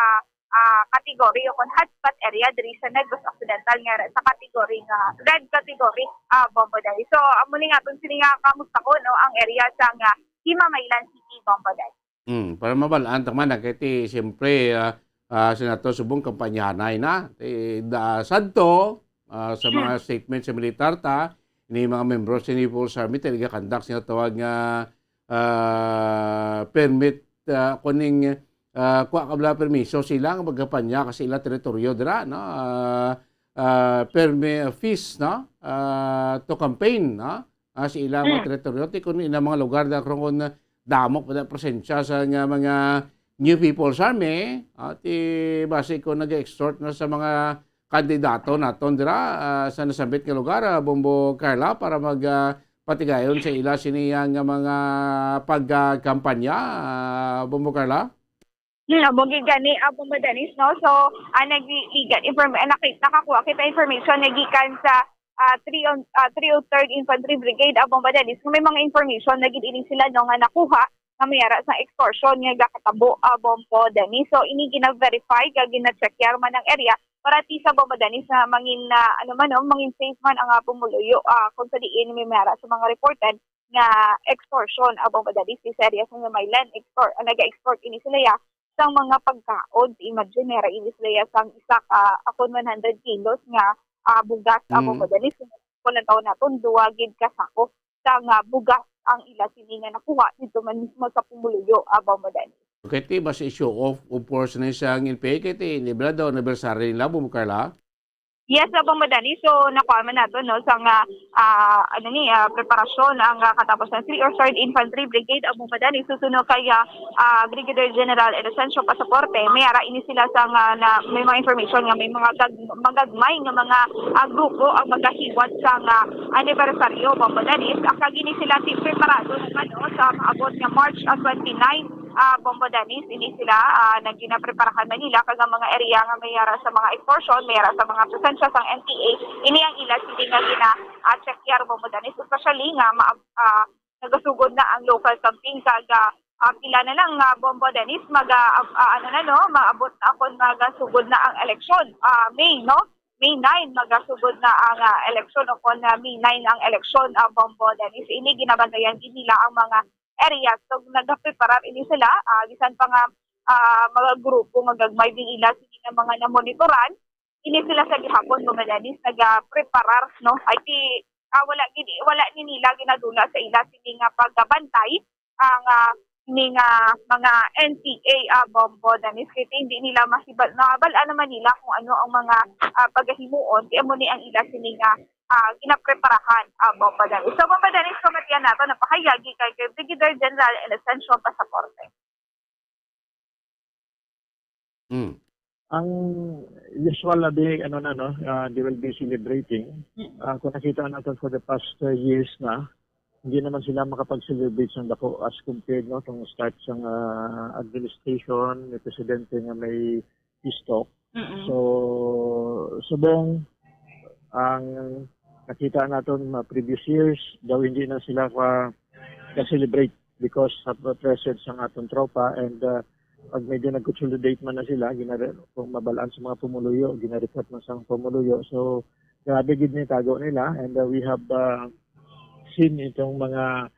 ah, category o kon hotspot area diri sa Negros Occidental nga sa category nga red category, ah, Bombo Danis. So, amo ni nga aton sini nga kamusta ko, no, ang area sa nga Himamaylan City, Bombo Danis. Mm, para mabalaan ta man, ah, kay ti, siyempre, ah, ah, sa nato subong kampanyahanay na. Ti, da, sadto, ah, sa mga statement sa militar ta, ni mga membro sa People's Army, talaga conduct sila tawag nga, ah, permit, ah, kuning, ah, kuha ka bala permiso sila nga magkampanya kasi ila teritoryo dira, no? Ah, ah, permi-, fees, no? Ah, to campaign, no? Ah, sa ilang mga teritoryo, ti kun ilang mga lugar na karon kun damo pa na presensya sa nga mga New People's Army, ah, ti basi ko nag-extort na sa mga kandidato naton dira, ah, sa nasambit nga lugar, ah, Bombo Carla, para mag, ah, patigayon sa ila sini nga mga pagkampanya, ah, Bombo Carla? Hmm, amo gid gani, ah, Bombo Danis, no? So, ah, nagligad inform-, ah, naki-, nakakuha kita information nga gikan sa, ah, three on, ah, three oh third Infantry Brigade, ah, Bombo Danis, nga may mga information na gid ini sila, no, nga nakuha nga may ara sa extortion nga gakatabo, ah, Bombo Danis. So, ini gina-verify kag gina-check yar man ang area para ti sa Bombo Danis na mangin, ah, ano man, no, mangin safe man ang, ah, pumuluyo, ah, kung sa diin may may ara sa mga reported nga extortion, ah, Bombo Danis, sa area sa Himamaylan, extor-, ah, naga-extort ini sila ya sang mga pagkaon. Imagine, may ra ini sila ya sang isa ka, ah, kon one hundred kilos nga, ah, bugas, ah, Bombo Danis. Kung lang taon naton, duwa gid ka sako sang, ah, bugas ang ila sini nga nakuha dito man mismo sa pumuluyo, ah, Bombo Danis. Okay, ti, basta i-show off, of course, na isang N P A, kay ti, libra daw, anniversary nila, Bombo Carla. Yes, Bombo Danis. So, nakuha man nato, no, sa nga, ah, ano ni, ah, preparasyon ang, ah, katapos ng three oh third Infantry Brigade, Bombo Danis. Susunod kay, ah, ah, Brigadier General Inocencio Pasaporte, may ara ini sila sa nga, na, may mga information nga may mga gag-, magagmay nga mga, ah, grupo ang magahiwat sa nga anibersaryo, Bombo Danis. Ang kag ini sila ti preparado naman, no, sa maabot nga March, ah, twenty-nine, ah, Bombo Danis, ini sila, ah, naginapreparahan na nila kag ang mga area nga may ara sa mga extortion, may ara sa mga presensya sang N P A, ini ang ila sini nga gina, ah, check yar, Bombo Danis, especially nga ma-, ah, nagasugod na ang local campaign kag, ah, ah, pila na lang nga, Bombo Danis, maga, ah, ah, ano na, no, maabot na kon magasugod na ang eleksyon, ah, May, no? May nine, magasugod na ang, ah, eleksyon, o kon, ah, May nine ang eleksyon, ah, Bombo Danis. Ini ginabantayan gid nila ang mga areas. So, nagapreparar ini sila, ah, bisan pa nga, ah, mga grupo nga gagmay din ila, sige nga mga namonitoran, ini sila sa gihapon, Bombo Danis, nagapreparar, no? Ay, ti, ah, wala gid, wala ni nila ginadula sa ila sini nga pagbantay ang, ah, ini nga mga N P A, ah, Bombo Danis, kay hindi nila mahibal-, nabal-an naman nila kung ano ang mga, ah, pagahimuon, kaya mo ni ang ila sini nga, ah, ginapreparahan, ah, Bombo Danis. So, Bombo Danis, kamatian nato, napahayagi kay, kay Brigadier General Inocencio Pasaporte. Mm. Ang usual na di, ano na, no, ah, they will be celebrating. Mm. Ah, kung nakita natin for the past, uh, years na, hindi naman sila makapag-celebrate ng dako as compared, no, tong start sa, ah, administration ni Presidente nga may peace talk. Mm-mm. So, subong ang nakita naton mga previous years, daw hindi na sila ka, ka-celebrate because sa presence ng atong tropa and, uh, pag medyo nag-consolidate man na sila, ginare-, kung mabalaan sa mga pumuluyo, ginareport man sa mga pumuluyo. So, grabe gid ni tago nila and, uh, we have, uh, seen itong mga,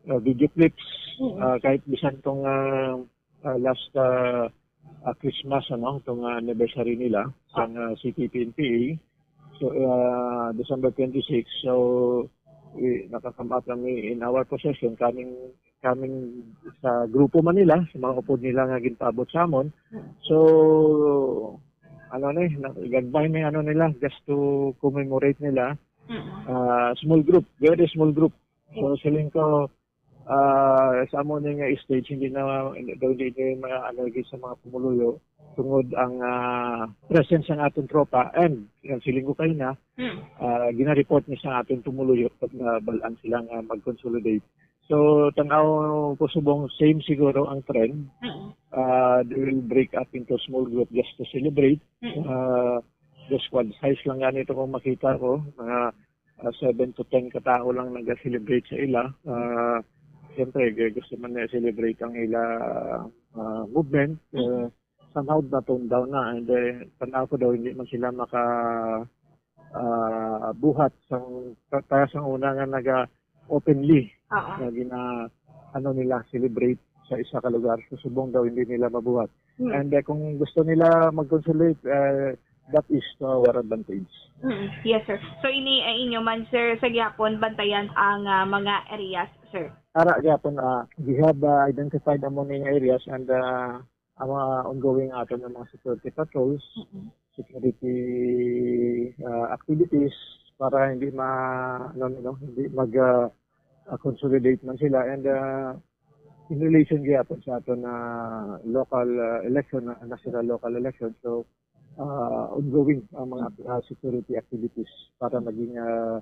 uh, video clips, Mm. uh, kahit bisan tong, uh, uh, last, uh, uh, Christmas, ano, tong, uh, anniversary nila sa, uh, C P P N P A. So, uh, December twenty-six. So, we, naka-come out kami in our possession, coming, coming sa grupo man nila, sa mga upod nila nga ginpaabot sa amon. So, ano ni, na-, gagmay may ano nila, just to commemorate nila. Mm. Ah, small group, very small group. So, siling ko, ah, sa amo ni nga stage, hindi na, hindi, daw hindi na ma-, ano, lagi sa mga pumuluyo, tungod ang, ah, presence ng atong tropa, and ang siling ko kayo na, Mm. ah, gina-report ni sa atong pumuluyo pag nabalaan sila nga mag-consolidate. So, tanaw ko subong same siguro ang trend. Mm. Ah, they will break up into small group just to celebrate. Mm. Ah, the squad size lang ganito kung makita ko, mga, ah, seven to ten ka tao lang nag-celebrate sa ila. Ah, siyempre, g-, gusto man nila celebrate ang ila, ah, movement. Mm. Ah, somehow na-tone down na. And, eh, tanaw ko daw, hindi man sila maka, ah, buhat sang, ta-, ta-, sang una nga naga openly Oo. nga gina-, ano nila, celebrate sa isa ka lugar. So, subong daw hindi nila mabuhat. Hmm. And, eh, kung gusto nila mag-consolidate, eh, that is to our advantage. Mm, yes, sir. So, ini, eh, inyo man, sir, sa gihapon, bantayan ang, ah, mga areas, sir? Ara, gihapon, ah, we have, ah, identified among the areas and, ah, ang mga ongoing aton nga mga security patrols, Mm-mm. security, ah, activities para hindi ma-, ano, no, hindi mag, ah, ah, consolidate man sila. And, ah, in relation gyapon sa aton na local, ah, election, na national local election, so, ah, ongoing ang mga, ah, security activities para maging, ah,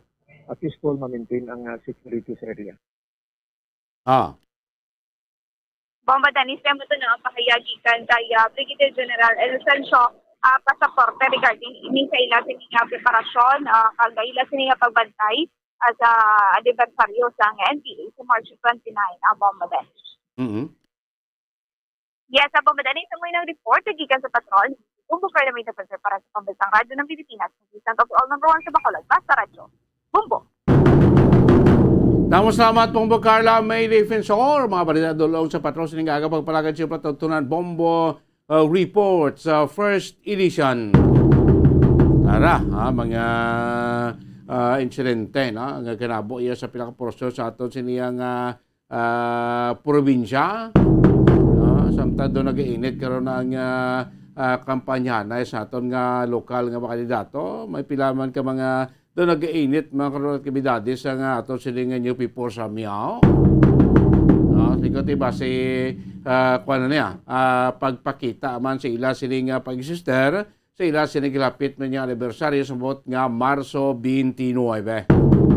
ah, peaceful, ma-maintain ang, ah, security sa area. Ah. Bombo Dennis, kaya mo ito na ang pahayag gikan kay, ah, Brigadier General Elcencio, ah, Pasaporte regarding ini sa ila sa ining, ah, preparasyon, ah, kag ila sa ining, ah, pagbantay, ah, sa anibersaryo sang N P A sa March twenty-nine, ah, Bombo Dennis. Mhm. Yes, ah, Bombo Dennis, ang mga report gikan sa patrol. Kung po kayo na may nagpasar para sa Pambansang Radyo ng Pilipinas, ang isang top all number one sa Bacolod, Basta Radyo. Bombo. Damo salamat, Bombo Carla May Defensor. Mga balita dulong sa patrol sining aga, pagpalagad siya patutunan, Bombo, uh, Report sa first edition. Tara, ha, mga, uh, insidente, no, nga kinabo iya sa pila ka porsyon sa aton siniyang, uh, ah, probinsya. Ah, samtang do nag-init karon ang, ah, ah, kampanyahanay sa aton nga lokal nga mga kandidato. May pila man ka mga do nag-init, mga karon, aktibidades sa nga aton sini nga New People sa Miao. Ah, sigot iba si, ah, kuwan na niya, ah, pagpakita man sa ila sini nga pag-sister sa ila sini gilapit man nga anibersaryo sa buot nga Marso twenty-nine.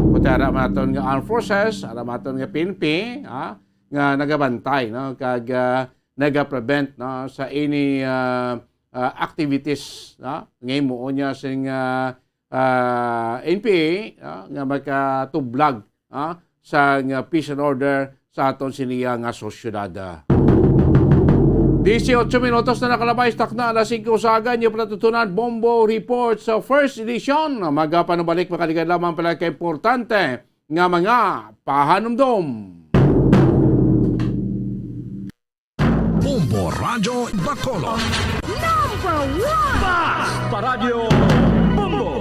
Buti ara man aton nga armed forces, ara man aton nga P N P, ha, nga nagabantay, no, kag, ah, nagaprevent, no, sa any, ah, ah, activities, no, nga himuon niya sing, ah, ah, N P A, no, nga makatublag, ah, sang, ah, peace and order sa aton siniya nga sosyedad. Dieciocho minutos na nakalabay sa takna alas singko sa aga, inyo pala tutunan, Bombo Report sa first edition. Magapanubalik, makaligad lamang pala ka importante nga mga pahanumdom. Bombo Radyo Bacolod. Number one! Basta Radyo Bombo!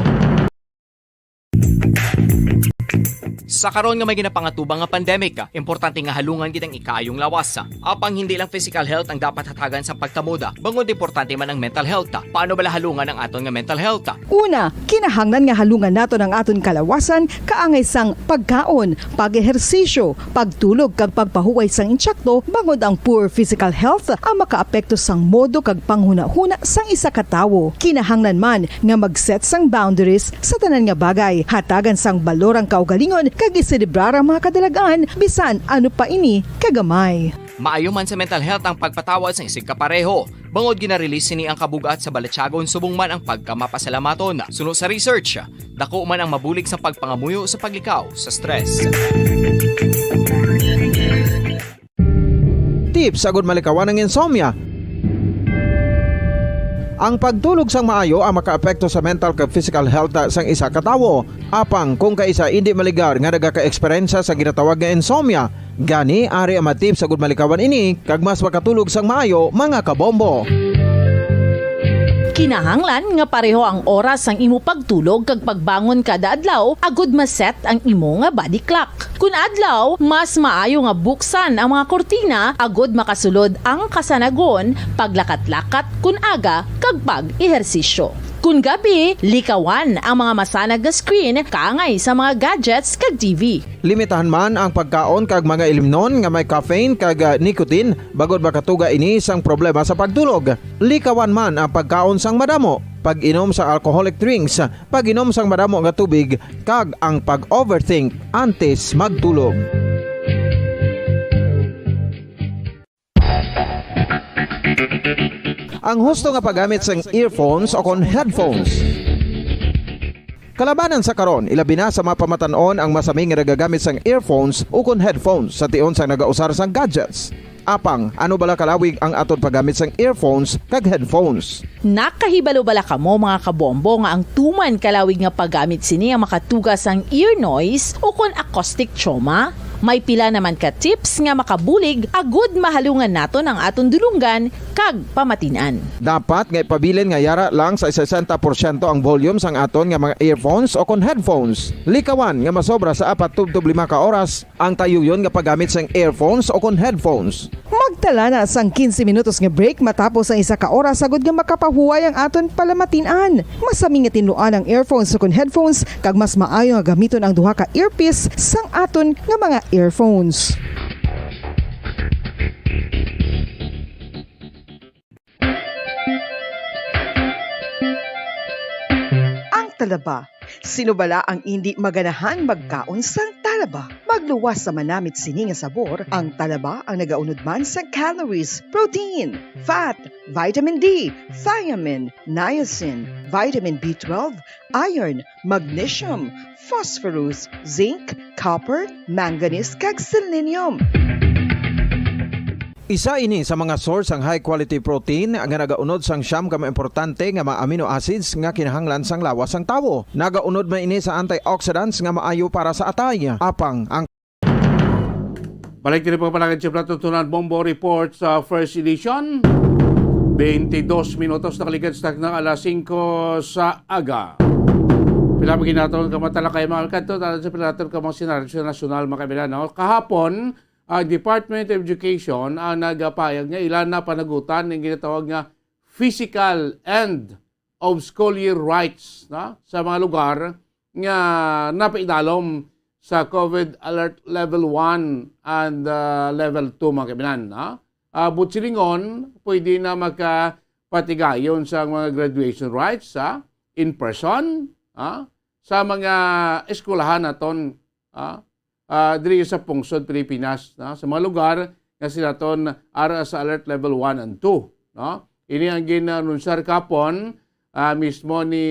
Sa karon nga may ginapangatubang nga pandemic, importante nga halungan gid ang ikaayong lawas. Apang hindi lang physical health ang dapat hatagan sa pagtamod, bangod importante man ang mental health. Paano bala halungan ang aton nga mental health? Una, kinahanglan nga halungan naton ang aton kalawasan kaangay sang pagkaon, pag-ehersisyo, pagtulog kag pagpahuway sang insakto, bangod ang poor physical health ang makaapekto sang modo kag panghunahuna sang isa ka tawo. Kinahanglan man nga mag-set sang boundaries sa tanan nga bagay, hatagan sang balor ang kaugalingon kag iselebrar ang mga kadalagan, bisan ano pa ini kagamay. Maayo man sa mental health ang pagpatawad sang isigkapareho. Bangod gina-release sini ang kabug-at sa balatyagon subong man ang pagkamapasalamaton. Suno sa research, dako man ang mabulig sa pagpangamuyo sa paglikaw sa stress. Tips agud malikawan ang insomnia. Ang pagtulog sang maayo ang makaapekto sa mental kag physical health sang isa ka tawo. Apang kung kaisa indi maligar nga nagaka-eksperyensya sa ginatawag nga insomnia, gani ari ang mga tips agud malikawan ini kag mas makatulog sang maayo, mga kabombo. Kinahanglan nga pareho ang oras sang imo pagtulog kag pagbangon kada adlaw agud ma-set ang imo nga body clock. Kun adlaw, mas maayo nga buksan ang mga kurtina agud makasulod ang kasanagon, paglakat-lakat kun aga, kag pag-ehersisyo. Kun gabi, likawan ang mga masanag nga screen kaangay sa mga gadgets kag T V. Limitahan man ang pagkaon kag mga ilimnon nga may caffeine kag, ah, nicotine, bangod makatuga ini sang problema sa pagtulog. Likawan man ang pagkaon sang madamo, pag-inom sang alcoholic drinks, pag-inom sang madamo nga tubig, kag ang pag-overthink antes magtulog. Ang husto nga paggamit sang earphones o kon headphones. Kalabanan sa karon, ilabi na sa mga pamatan-on ang masami nga nagagamit sang earphones o kon headphones sa tion sang nagausar sang gadgets. Apang, ano bala kalawig ang aton paggamit sang earphones kag headphones? Nakahibalo bala kamo, mga kabombo, nga ang tuman kalawig nga paggamit sini ang makatuga sang ear noise o kon acoustic trauma? May pila naman ka tips nga makabulig agud mahalungan naton ang aton dulonggan kag pamatin-an. Dapat nga ipabilin nga yara lang sa sesenta porsyento ang volume sang aton nga mga earphones o kon headphones. Likawan nga masobra sa apat tubtob lima ka oras ang tayuyon nga paggamit sang earphones o kon headphones. Magtala na sang quince minutos nga break matapos ang isa ka oras, agud nga makapahuway ang aton palamatin-an. Masami nga tinluan ang earphones o kon headphones, kag mas maayo nga gamiton ang duha ka earpiece sang aton nga mga earphones. Ang talaba. Sino bala ang indi maganahan magkaon sang talaba? Magluwas sa manamit sini nga sabor, ang talaba ang nagaunod man sa calories, protein, fat, vitamin D, thiamine, niacin, vitamin B twelve, iron, magnesium, phosphorus, zinc, copper, manganese, kag selenium. Isa ini sa mga source sang high quality protein nga nagaunod sang siyam ka mga importante nga mga amino acids nga kinahanglan sang lawas sang tawo. Nagaunod man ini sa antioxidants nga maayo para sa atay. Apang ang Balik diri pa palagad sa Plato Tunan Bombo Report sa first edition. Twenty-dos minutos nakaligad sa takna alas singko sa aga. Pila pa ginaton ka matalakay, mga alkanto, tala sa pila naton ka mga senaryo sa nasyonal, mga kaibigan, no? Kahapon, ang Department of Education ang nagapayag nga ila na panagutan ang ginatawag nga physical end of school year rites, no, sa mga lugar nga napaidalom sa COVID alert level one and, uh, level two, mga kaibigan, no? Ah, buot silingon, pwede na makapatigayon sa mga graduation rites, ha, in person, ha, sa mga eskwelahan naton, ha, ah, diri sa pungsod Pilipinas, no? Sa mga lugar nga sila ton ara sa alert level one and two, no? Ini ang gin-anunsar kapon, ah, mismo ni,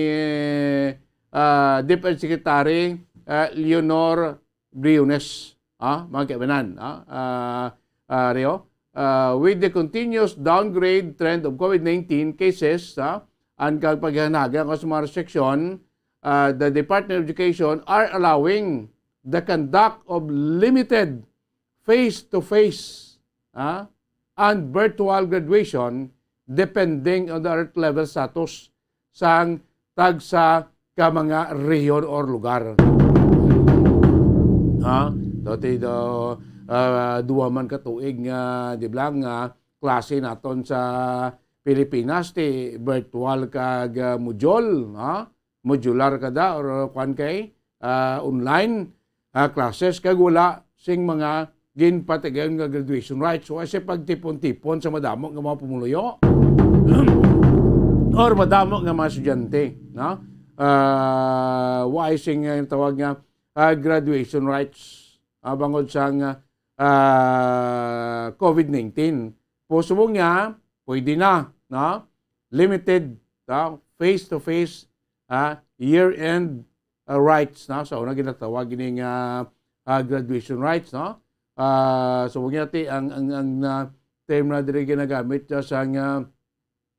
ah, DepEd Secretary, ah, Leonor Briones, ah, mga kaibanan, ah, ah, ah, Rio, ah, with the continuous downgrade trend of COVID nineteen cases, ah, ang kag paghanaga sa mga restriction, ah, the Department of Education are allowing the conduct of limited face-to-face, ah, and virtual graduation depending on the alert level status sang tagsa ka mga rehiyon or lugar. Ha? Dati do, ah, duwa man ka tuig nga, di ba, nga klase naton sa Pilipinas, ti virtual kag, ah, module, ha? Modular kada or kwan kay, ah, online, ah, classes, kag wala sing mga ginpatigayon nga graduation rites. Wa sing pagtipon-tipon sa madamo nga mga pumuluyo or madamo nga mga estudyante, no? Ah, wa sing, ah, tawag nga, ah, graduation rites, ah, bangod sang, ah, COVID nineteen. Subong niya, pwede na, no? Limited, no? Face-to-face, ah, year-end, ah, rites, no? Sa una, ginatawag ini nga, ah, graduation rites, no? Ah, subong niya, ti, ang, ang, ang, ah, term na diri ginagamit, ah, sa nga,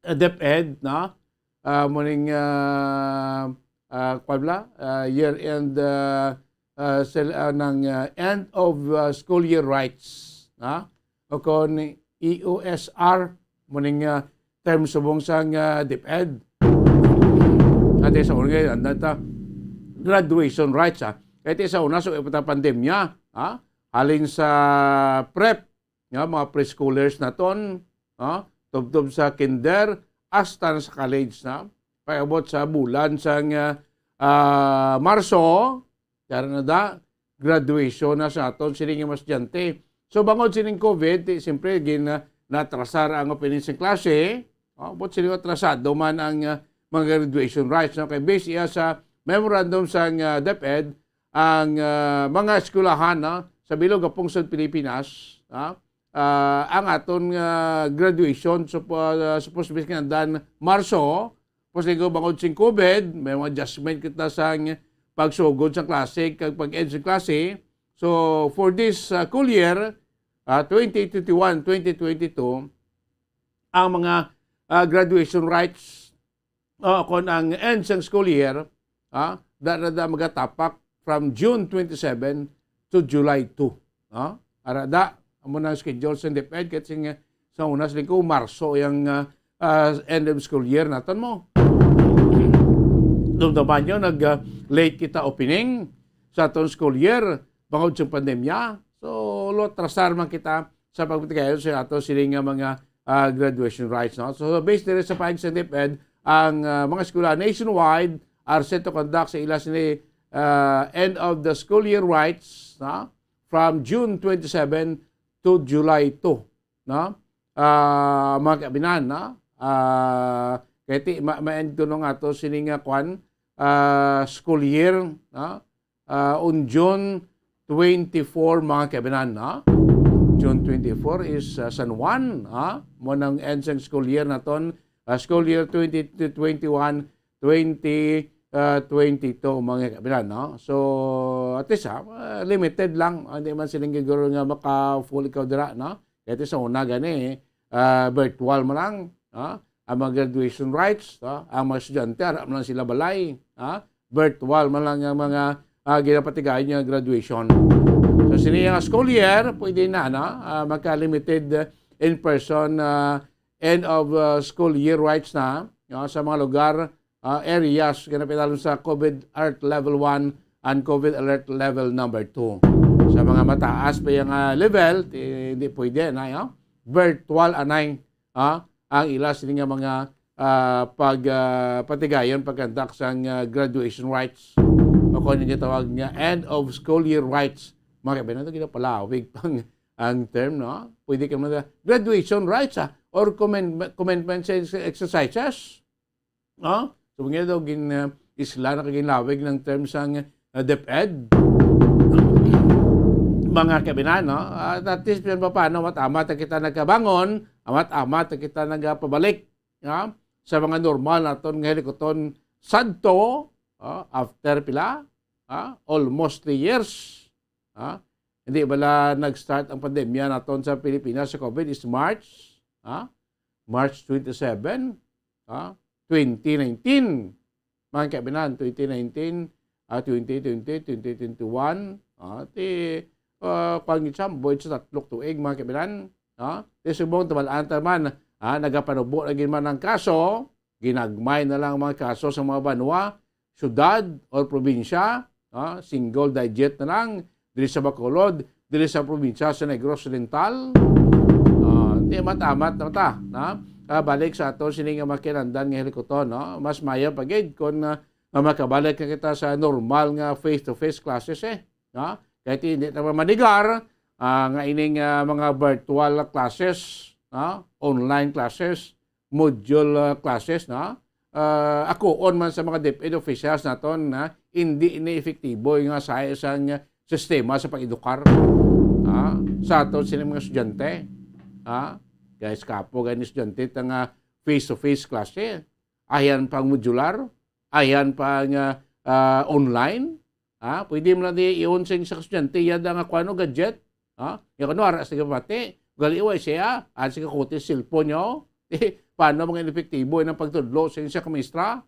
ah, DepEd, no? Ah, muning, ah, ah, kwan bala, ah, year-end, ah, ah, sel-, ah, ng, ah, end of, ah, school year rites, no? O kon E O S R, muning, ah, term subong sang, ah, DepEd. Kaya sa una, ang data, graduation rights, ah. Kaya sa una, so, ipata pandemya, ah, halin sa prep, nga mga preschoolers naton, ah, tubtob sa kinder, hasta na sa college na. Pag-abot sa bulan sang, ah, ah, Marso, dara na da, graduation na sa aton sining mga estudyante. So, bangod sining COVID, ti, siyempre, gin, ah, natrasar ang opening sa klase. Oh, but sila atrasado man ang, ah, mga graduation rights, no? Kay based iya sa memorandum sang, ah, DepEd, ang, ah, mga eskwelahan, no, sa bilog nga pungsod Pilipinas, ah, ah, ang aton, ah, graduation supo-, ah, supposed to be kinahanglan Marso, Tapos, ligo, bangod sing COVID, may mga adjustment kita sa pagsugod sa klase kag pag-end sa klase. So, for this, uh, school year, uh, twenty twenty-one, twenty twenty-two, ang mga, uh, graduation rights, uh, kon ang end sa school year, uh, da, da, da magatapak from June twenty-seven to July two. No? Ara da, amo na ang schedule sa DepEd, kat sing, sa una sa linggo, Marso, yung, ah, ah, end of school year naton mo. Dumduman nyo, nag, ah, late kita opening sa aton school year, bangod sa pandemya. So, lo, trasar man kita sa pagpatigayon sa ato sining nga mga, ah, graduation rights, no? So, based diri sa pahayag sa DepEd, ang, ah, mga eskwela nationwide are set to conduct sa ila sini, ah, end of the school year rights, no? From June twenty-seven to July two, no? Ah, mga kabinan, no? Ah, kay ti, ma-, ma-end ko nung ato sini nga kwan, ah, school year, no? Ah, on June twenty-four, mga kabinan, no? June twenty-four is, ah, San Juan, ha? Mo nang end sang school year naton, ah, school year twenty twenty-one, twenty, ah, twenty-two, mga kabinan, no? So, at least, ha, ah, limited lang. Hindi man siling siguro nga maka-full ikaw dira, no? Kaya sa una gani, ah, virtual mo lang, ha? Ang mga graduation rights, ha? Ang mga estudyante, ara man lang sila balay, ha? Virtual man lang ang mga, ah, ginapatigayon nga graduation. So, sini nga school year, pwede na, no? Ah, magka-limited, ah, in-person, ah, end of, ah, school year rights na, no? Sa mga lugar, ah, areas nga napitalon sa COVID alert level one and COVID alert level number two. Sa mga mataas pa yung, ah, level, ti-, hindi pwede na, no? Virtual anay, ah, ang ila sini nga mga, ah, pag, ah, patigayon, pagkandak sang, ah, graduation rights o kung ano yung tawag nga end of school year rights. Mga kaibigan, ito ginapalawig pang ang term, no? Pwede ka man, graduation rights, ah, or commen-, commencement exercises. No? So, nga daw gin, uh, isla na kag ginlawig ng term sang, uh, DepEd. Mga kabinan, no? At, at least, yun pa paano, amat-amat na kita nagkabangon, amat-amat na kita nagapabalik, no? Sa mga normal naton nga hilikuton sadto, ah, after pila? Ah, almost three years. Ah, hindi bala nag-start ang pandemya naton sa Pilipinas sa COVID is March? Ah, March twenty-seven, ah, twenty nineteen. Mga kaibinan, twenty nineteen, ah, twenty twenty, twenty twenty-one, ah, ti, ah, pangitsamboy sa tatlong tuig, mga kaibinan, ah, ti subong tabalaan ta man, ah, nagapanubo na gid man ang kaso, ginagmay na lang ang mga kaso sa mga banwa, syudad, or probinsya, ah, single digit na lang, diri sa Bacolod, diri sa probinsya sa Negros Oriental. Ah, di amat-amat na ta, na? Ah, balik sa ato sini nga makilandan nga hilikuton, no? Mas maayo pa gid kung, ah, nga makabalik na kita sa normal nga face-to-face classes, eh, no? Kahit hindi naman manigar, ah, nga ining, ah, mga virtual classes, no? Online classes, module, ah, classes, no? Ah, ako, on man sa mga DepEd officials naton, na hindi ini epektibo yung nga sa isang sistema sa pag-edukar, ah, sa aton sini mga estudyante. Ah, guys, kapo gani estudyante ta nga face-to-face klase. Ayan pang modular, ayan pang, ah, ah, online. Ah, pwede mo na di i-on sa isang estudyante, yada nga kuano, gadget. Ah, ya kuno, ara sa gabati. Galiway siya, ah, sa kakuti cellphone nyo. Eh, paano mga inepektibo ng pagtudlo sa inyo sa kamistra?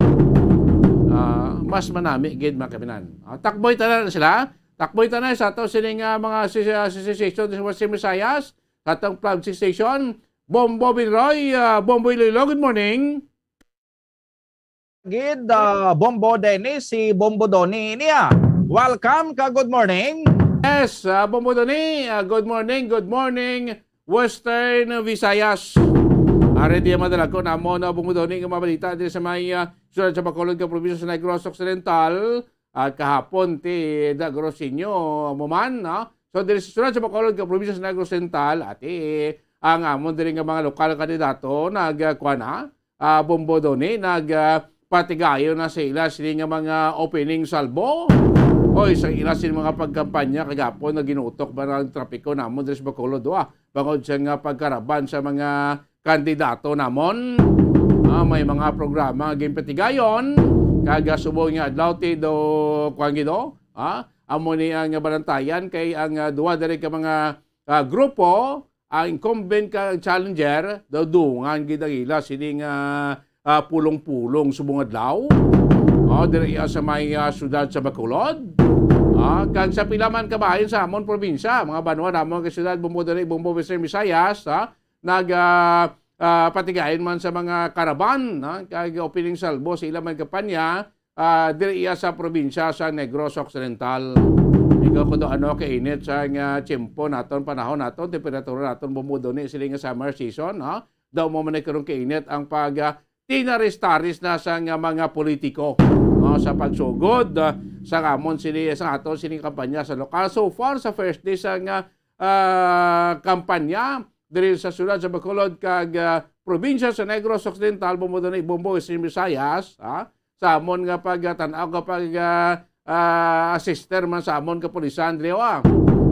Ah, mas manami gid, mga kabinan. Ah, takboy tanan sila. Takboy tanan sa ato sining, ah, mga si-, ah, si-, si-, station sa Western Visayas, sa atong flagship station, Bombo Binroy, ah, Bombo Iloilo, good morning. gid, ah, Bombo Dennis, si Bombo Donny niya. Welcome ka, good morning. Yes, ah, Bombo Donny, ah, good morning, good morning, Western Visayas. Ari diya madala ko namo na Bombo Donny nga mga balita diri sa may, ah, siyudad sa Bacolod nga probinsya sa Negros Occidental. Ah, kahapon ti Dagrosinyo mo man, no? So, diri sa siyudad sa Bacolod nga probinsya sa Negros Occidental, ati ang amon diri nga mga lokal kandidato nag, ah, kuwan, ha? Ah, Bombo Donny, nag, ah, patigayon na sa ila sini nga mga opening salvo. Oy, sa ila sini mga pagkampanya kagapon nga ginutok ba ang trapiko namon diri sa Bacolod, wa? Bangod sa nga pagkaraban sa mga kandidato namon. Ah, may mga programa nga ginpatigayon, kag, ah, subong nga adlaw ti do, kuwan gid, oh, ah, amo ni ang balantayan kay ang, ah, duha diri ka mga, ah, grupo, ang incumbent kag challenger, daw dungan gid ang ila sini nga, ah, pulong-pulong subong adlaw. Oh, diri iya sa may, ah, siyudad sa Bacolod. Ah, kag sa pila man ka bahin sa amon probinsya, mga banwa namon ka siyudad, Bombo diri, Bombo Western Visayas, ha? Nag, ah, ah, patigayon man sa mga karaban, ha? Kag opening salvo sa ila man kampanya, ah, diri iya sa probinsya sa Negros Occidental. Ikaw ko do ano kainit sa nga tiyempo naton, panahon naton, temperatura naton, Bombo Donny, sini nga summer season, ha? Daw mo man ni karong kainit ang pag, ah, tinaris-taris na sa nga mga politiko, no, sa pagsugod, ah, sa amon sini, sa aton sini kampanya sa lokal. So far, sa first day sa nga, ah, kampanya diri sa siyudad sa Bacolod kag, ah, probinsya sa Negros Occidental, Bombo Donny, Bombo Western Visayas, ha? Sa amon nga pagtan-aw, nga pag, ah, ah, assister man sa amon kapulisan diri, ah.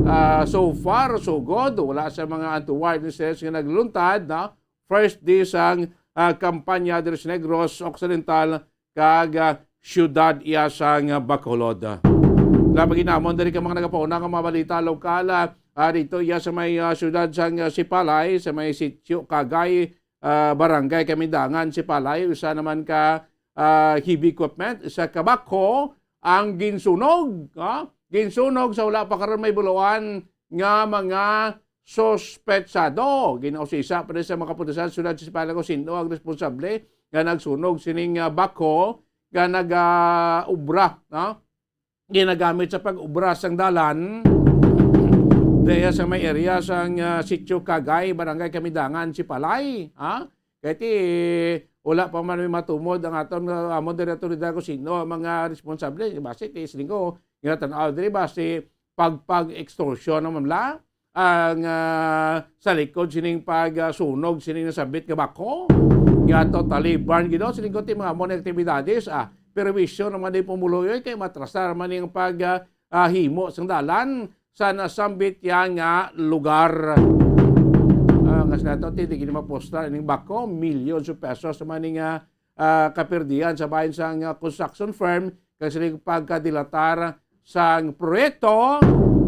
Ah, so far, so good. Wala sa mga untoward incidents nga nagluntad, no? First day sang, ah, kampanya diri sa Negros Occidental kag, ah, siyudad iya sang Bacolod. Labag namon diri ka mga nagapauna nga mga balita lokal, ah, ah, dito iya sa may, ah, siyudad sang, ah, Sipalay, sa may Sitio Kagay, ah, Barangay Kamindangan, Sipalay, usa naman ka, ah, heavy equipment, usa ka backhoe ang ginsunog, ah, ginsunog sa wala pa karon may buluan nga mga suspetsado. Ginausisa pa rin sa mga kapulisan sa siyudad sa Sipalay kung sino ang responsable nga nagsunog sining, ah, backhoe nga nag, ah, obra, no? Ginagamit sa pag-obra sang dalan diya sa may area sang, ah, Sitio Kagay, Barangay Kamindangan, Sipalay, ha? Kay ti, wala pa man may matumod ang aton, ah, amo diri autoridad kung sino ang mga responsable. Basi ti siling ko, ginatan-aw diri, basi pagpag-extortion naman la ang, ah, sa likod sining pag, ah, sunog sining nasabit nga backhoe. Nga totally burn gid, siling ko, ti mga amo ni aktibidades, ah, perwisyo naman di pumuluyoy kay matrasar man ning pag, ah, ah, himo sang dalan sa nasambit ya nga lugar. Ah, nga sa nato, ti, di gid mapostar ining backhoe, millions of pesos naman ning, ah, ah, kapirdihan sa bahin sang, ah, construction firm kag sila pagkadilatar sang proyekto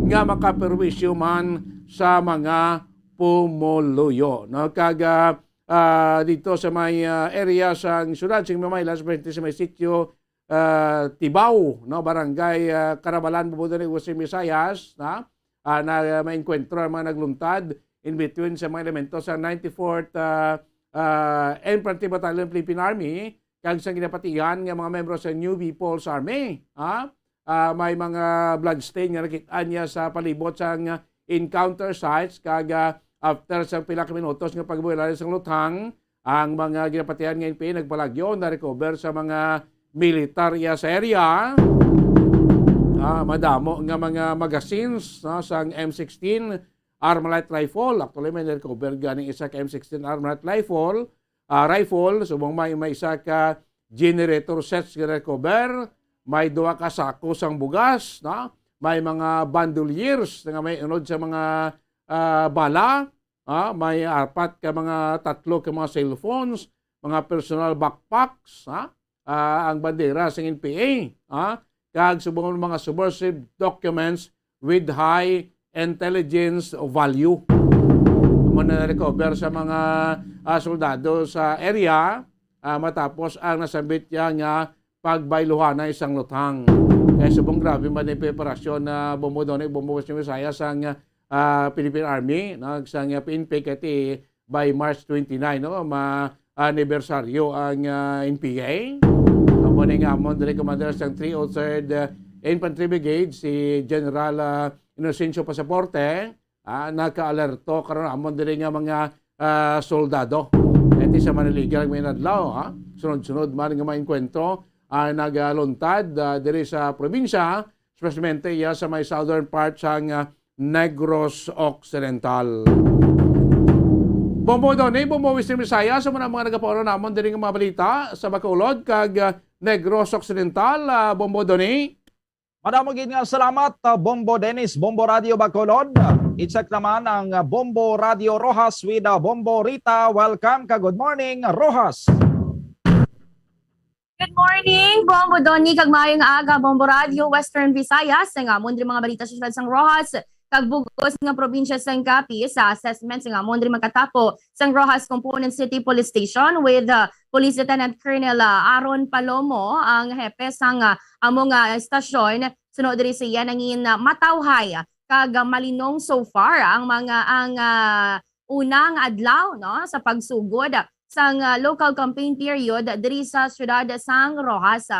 nga makaperwisyo man sa mga pumuluyo, no? Kag, ah, ah, dito sa may, ah, area sang siyudad sing Mamaylas, presente sa may sitio, ah, Tibaw, no? Barangay, ah, Carabalan, Bubudon, Western Visayas, na, ah, na maengkwentro ang mga nagluntad in between sa mga elemento sa ninety-fourth, ah, ah, Infantry Battalion Philippine Army, kag sa ginapatihan nga mga membro sa New People's Army, ha? Ah, may mga bloodstain nga nakit-an niya sa palibot sang encounter sites, kag, ah, after sa pila ka minutos nga pagbuwela sang luthang, ang mga ginapatihan nga N P A nagpalagyo na recover sa mga militar iya sa area. Ah, madamo nga mga magazines, no, sang M sixteen Armalite rifle. Actually, may na-recover ganing isa ka M sixteen Armalite rifle, ah, rifle, subong may, may isa ka generator sets nga recover, may duha ka sako sang bugas, no? May mga bandoliers nga may unod sa mga, ah, bala, ah, may apat ka mga, tatlo ka mga cellphones, mga personal backpacks, ha? Ah, ang bandera sang N P A, ha? Kag subong mga subversive documents with high intelligence value. Amo na na-recover sa mga, ah, soldado sa area, ah, matapos ang nasambit niya nga pagbayluhanay sang luthang. Kay subong grabe man ang preparasyon na Bombo Donny, Bombo Western Visayas sang, ah, Philippine Army, no, sang, ah, P N P, kay ti by March twenty-nine, no, ma-anibersaryo ang, ah, N P A. Mao ni nga amon diri, Commander sang three oh third, uh, Infantry Brigade, si General, uh, Inocencio Pasaporte, ah, nakaalerto karon amon diri nga mga, ah, soldado. Iti sa Maniligan, may adlaw, ha? Sunod-sunod man nga mga engkwentro ang nagaluntad, ah, diri sa probinsya, especialmente iya sa may southern part sang, ah, Negros Occidental. Bombo Donny, Bombo Western Visayas, sa mga, mga nagapauna namon diri nga mga balita sa Bacolod kag, ah, Negros Occidental, ah, Bombo Donny. Madamo gid nga salamat, ah, Bombo Dennis, Bombo Radio Bacolod. I-check naman ang, ah, Bombo Radio Roxas with, ah, Bombo Rita. Welcome ka. Good morning, Roxas. Good morning, Bombo Donny, kag maayong aga, Bombo Radio Western Visayas. Ang amon diri mga balita sa siyudad sang Roxas kag bug-os nga probinsya sang Capiz. Sa assessment sang amon diri magkatapo sang Roxas Component City Police Station with, uh, Police Lieutenant Colonel, uh, Aaron Palomo, ang hepe sang, uh, amo nga estasyon. Suno diri sa iya nangin, uh, matawhay kag, uh, malinong so far ang mga, ang, uh, una nga adlaw, no, sa pagsugod sang, ah, local campaign period diri sa siyudad sang Roxas.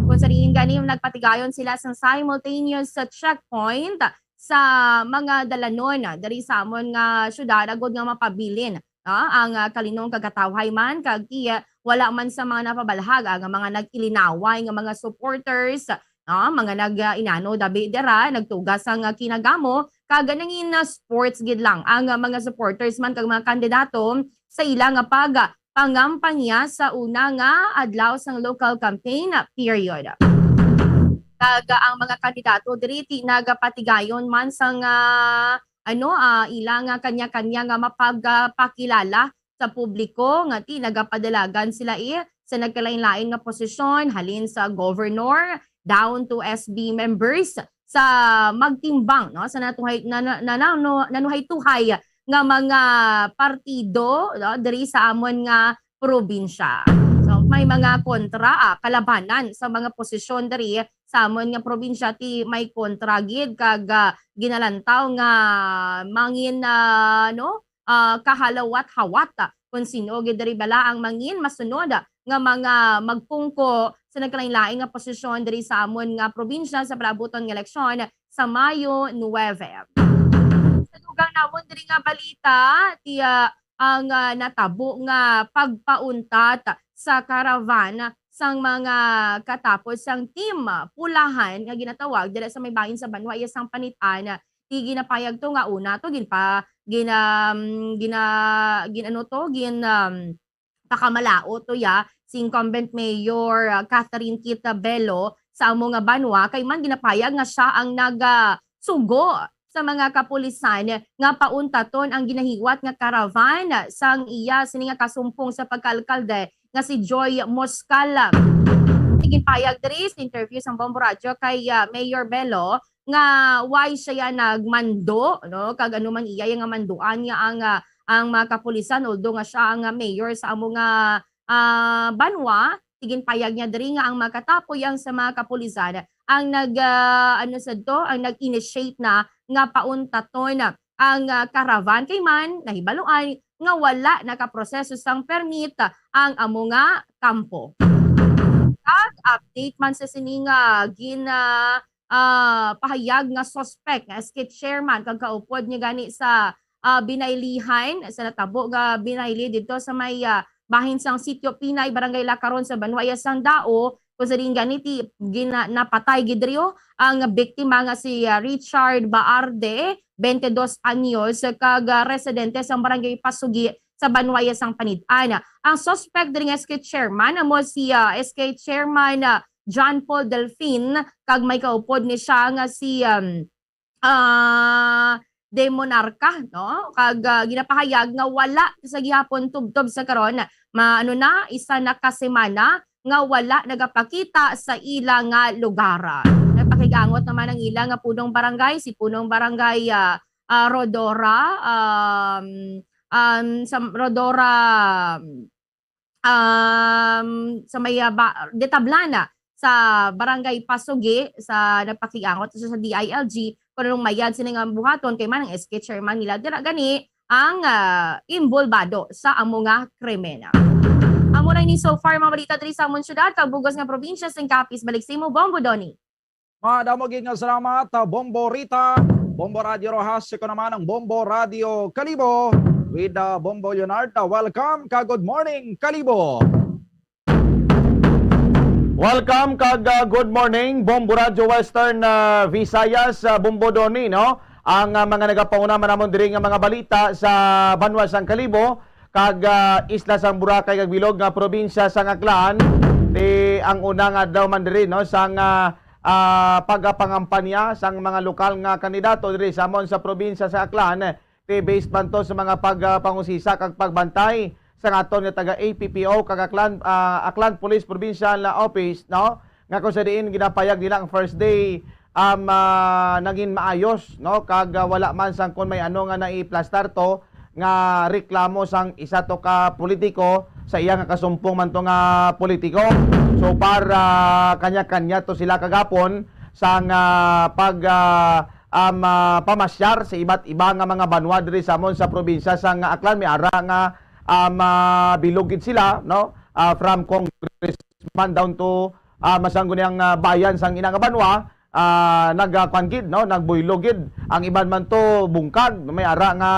Kung sa diin gani, nagpatigayon sila sang simultaneous sa checkpoint sa mga dalanon diri sa amon nga siyudad agud nga mapabilin, no, ang, ah, kalinong kag katawhay man kag iya wala man sa mga napabalhag ang mga nag-ilinaway nga mga supporters, no, mga nag, ah, inano dabi dira, nagtugas sang, ah, kinagamo, kag nangin, ah, sports gid lang ang, ah, mga supporters man kag mga kandidato sa ila nga pag, ah, pangampanya sa una nga adlaw sang local campaign, ah, period. Kag, ah, ang mga kandidato diri ti nagapatigayon man sang, ah, ano, ah, ila nga kanya-kanya nga mapagpakilala sa publiko nga ti nagapadalagan sila, eh, sa nagkalain-lain nga posisyon, halin sa governor down to S B members, sa magtimbang, no, sa natuhay, na, na, na, na, no, nanuhay-tuhay nga mga partido, no, diri sa amon nga probinsya. So, may mga kontra, ah, kalabanan sa mga posisyon diri sa amon nga probinsya, ti may kontra gid kag, ah, ginalantaw nga mangin, ah, no, ah, kahalawat-hawat, ah, kung sino gid diri bala ang mangin masunod, ah, nga mga magpungko sa nagkalain-lain nga posisyon diri sa amon nga probinsya sa palaabuton nga eleksyon sa Mayo nuwebe. Sa dugang namon diri nga balita, ti, ah, ang, ah, natabo nga pagpauntat sa caravan sang mga katapos sang Team Pulahan nga ginatawag dira sa may bahin sa banwa iya sang Panitan. Ti ginapayag to nga una to ginpa-, gina-, gina-, gin-, ano to, gin-, um, pakamalaot to ya si incumbent mayor, ah, Catherine Kita Bello sa amo nga banwa, kay man ginapayag nga siya ang nagasugo sa mga kapulisan nga pauntaton ang ginahiwat nga caravan sang iya sini nga kasumpong sa pagkaalkalde nga si Joy Moscal. Ginpayag diri sa interview sang Bombo Radyo kay, ah, Mayor Bello nga why siya ya nagmando, no? Kag ano man iya ya nga manduan niya ang, ah, ang mga kapulisan, although nga siya ang, ah, mayor sa amo nga, ah, banwa, ti ginpayag niya diri nga ang mga katapoy ang sa mga kapulisan ang nag, ah, ano sad to, ang nag-initiate na nga pauntaton ang, ah, caravan kay man nahibaluan nga wala nakaproseso sang permit ang amo nga kampo. Kag update man sa sini nga gin, ah, ah, pahayag nga suspect nga S K chairman kag kaupod niya gani sa, ah, binaylihan sa natabo nga binayli didto sa may, ah, bahin sang Sitio Pinay, Barangay Lacaron sa banwa iya sang Dao, kung sa diin gani ti gina-, napatay gid diri ang biktima nga si, ah, Richard Baarde, twenty-dos anyos, kag, ah, residente sang Barangay Pasugi sa banwa iya sang Panid-an. Ang suspect diri nga S K chairman amo si, ah, S K chairman, ah, John Paul Delfin, kag may kaupod ni siya nga si, um, ah, De Monarca, no? Kag, ah, ginapahayag nga wala sa gihapon tubtob sa karon, ma-, ano na, isa na ka semana nga wala nagapakita sa ila nga lugar. Nagpakigangot naman ang ila nga punong barangay, si punong barangay, ah, ah, Rodora, um, um, sa Rodora, um, sa may, ah, ba-, de Tablana, sa Barangay Pasugi, sa nagpakigangot sa, sa D I L G, kung anong mayad sini nga buhaton kay man ang S K chairman nila dira gani ang, ah, inbolbado sa amo nga krimen. Amo na ini so far mga balita diri sa amon syudad kag bug-os nga probinsya sang Capiz. Balik sa imo, Bombo Donny. Madamo gid nga salamat, ah, Bombo Rita, Bombo Radio Rojas, ako naman ang Bombo Radio Kalibo with, ah, Bombo Leonardo. Welcome ka, good morning, Kalibo. Welcome kag, ah, good morning, Bombo Radio Western, ah, Visayas, ah, Bombo Donny, no? Ang, ah, mga nagapauna man namon diri nga mga balita sa banwa sang Kalibo kag, ah, isla sang Boracay kag bilog nga probinsya sang Aklan. Ti ang una nga adlaw man diri, no, sang, ah, ah, pagapangampanya sang mga lokal nga kandidato diri sa amon sa probinsya sa Aklan. Ti based man to sa mga pag, ah, pangusisa kag pagbantay sang aton nga taga A P P O kag Aklan, ah, Aklan Police Provincial Office, no? Nga kung sa diin ginapayag nila ang first day, um, ah, nangin maayos, no? Kag, ah, wala man sang kon may ano nga naiplastar to nga reklamo sang isa to ka politiko sa iya nga kasumpong man to nga politiko. So, para kanya-kanya to sila kagapon sang, ah, pag, ah, um, ah, pamasyar sa iba't iba nga mga banwa diri sa amon sa probinsya sang Aklan. May ara nga, um, ah, bilog gid sila, no? Ah, from congressman down to, ah, masangguniang, ah, bayan sang ina nga banwa, ah, nag, ah, kwan gid, no? Nagbuylog gid. Ang iban man to bungkag, may ara nga,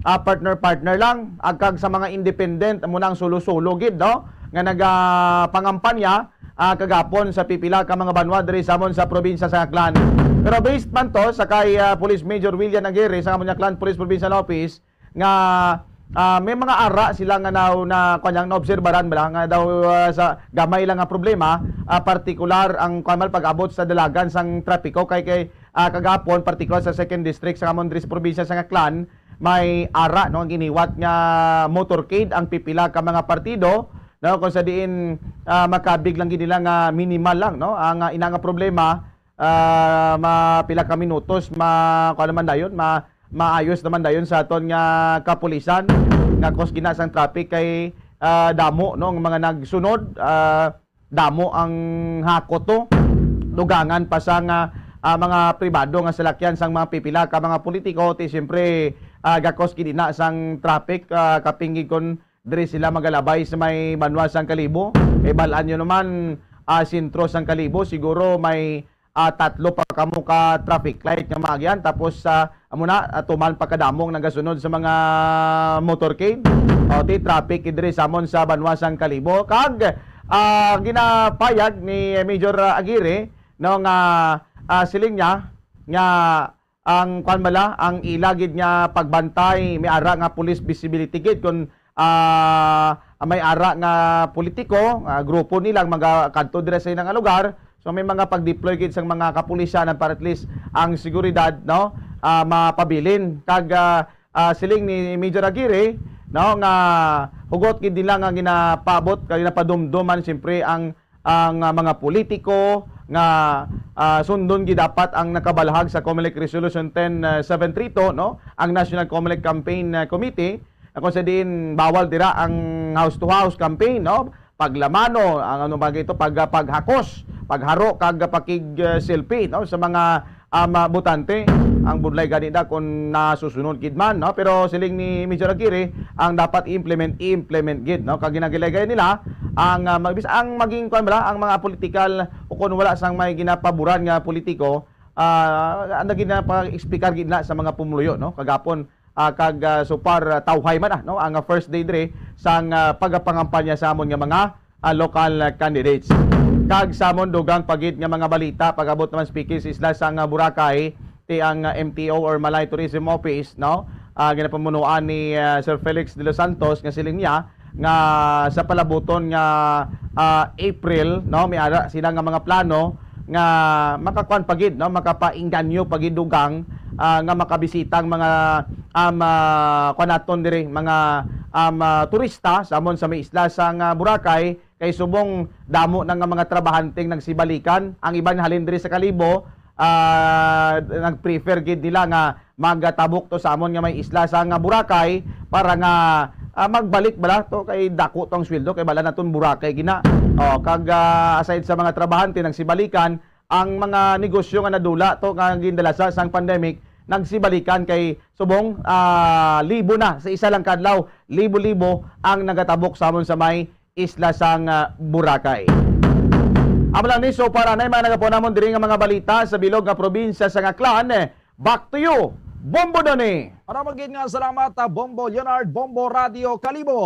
ah, partner-partner lang, agkag sa mga independent, amo na ang solo-solo gid, no? Nga nag, ah, pangampanya, ah, kagapon sa pipila ka mga banwa diri sa amon sa probinsya sa Aklan. Pero based man to sa kay, ah, Police Major William Aguirre sa amon nga Aklan Police Provincial Office nga, ah, may mga ara sila nga na, na, kanyang naobserbaran bala nga daw, ah, sa gamay lang nga problema, ah, partikular ang, kwan man, pag-abot sa dalagan sang trapiko kay, kay, ah, kagapon, partikular sa Second District sa amon diri sa probinsya sa Aklan, may ara, no, ang giniwat nga motorcade ang pipila ka mga partido, no, kung sa diin, ah, makabig lang gid nila nga minimal lang, no, ang, ah, ina nga problema, ah, ma-, pila ka minutos, ma-, kuwan naman dayon, ma-, maayos naman dayon sa aton nga kapulisan, nga cause gina sang traffic kay, ah, damo, no, ang mga nagsunod, ah, damo ang hakot to. Dugangan pa sa nga, ah, mga pribado nga salakyan sang mga pipila ka mga politiko, ti siyempre, ah, gakos gid ina sang traffic, ah, kapingig kon diri sila magalabay sa may banwa sang Kalibo. Kay bal-an nyo naman, ah, sentro sang Kalibo, siguro may, ah, tatlo pa kamo ka traffic light nga maagyan. Tapos, ah, amo na, ah, tuman pa kadamong nagasunod sa mga motorcade. O, ti traffic diri sa amon sa banwa sang Kalibo. Kag, ah, ginapayag ni Major, ah, Aguirre, no, nga, ah, siling niya nga ang, kwan bala, ang ila gid nga pagbantay, may ara nga police visibility gid kung, ah, may ara nga politiko, ah, grupo nila ang mga kadto dira sa ila nga lugar. So may mga pag-deploy gid sang mga kapulisan para at least ang seguridad, no, ah, mapabilin. Kag, ah, ah, siling ni Major Aguirre, no, nga hugot gid nila nga ginapaabot, nga ginapadumdom man siyempre ang ang, ah, mga politiko nga, ah, sundon gid dapat ang nakabalhag sa Comelec Resolution ten seven three two, no? Ang National Comelec Campaign, ah, Committee, na kung sa diin bawal dira ang house to house campaign, no? Paglamano, ang ano ba ito, pag, ah, paghakos, pagharo kag pakig, ah, selfie, no? Sa mga, ah, mga botante, ang budlay gani da kung nasusunod gid man, no? Pero siling ni Major Aguirre, ang dapat i-implement, i-implement gid, no? Kag ginagilay-gilay nila ang, ah, mag-, bis-, ang maging, kuwan bala, ang mga political o kung wala sang may ginapaboran nga politiko, ah, ang naging na pag-explicar gid na sa mga pumuluyo, no? Kagapon, ah, kag, ah, so far, ah, tawhay man, ah, no? Ang, ah, first day diri sang, ah, pagapangampanya sa amon nga mga, ah, local, ah, candidates. Kag sa amon dugang pa gid nga mga balita, pag-abot naman speaking sa isla sang, ah, Boracay, ti ang, ah, M T O or Malay Tourism Office, no? Ah, ginapamunuan ni, ah, Sir Felix de los Santos nga siling niya nga sa palabuton nga, ah, April, no, may ara sila nga mga plano nga makakuan pa gid, no, makapainganyo pa gid dugang, ah, nga makabisita ang mga, um, ah, kuan naton diri, mga, um, ah, turista sa amon sa may isla sang Boracay, kay subong damo na nga mga trabahanteng nagsibalikan, ang iban halin diri sa Kalibo, ah, nag-prefer gid nila nga magatabok to sa amon nga may isla sa nga Boracay para nga, ah, magbalik bala to kay dako to ang sweldo kay bala naton Boracay gina. Oh, kag, ah, aside sa mga trabahante nagsibalikan, ang mga negosyo nga nadula to nga gindalasa sang pandemic nagsibalikan kay subong, ah, libo na sa isa lang kadlaw, libo-libo ang nagatabok sa amon sa may isla sang, ah, Boracay. Amo lang ni, so para na mga nagapuan namon diri nga mga balita sa bilog nga probinsya sang Aklan, eh, back to you, Bombo Donny. Para magid nga salamat, ah, Bombo Leonard, Bombo Radio Kalibo.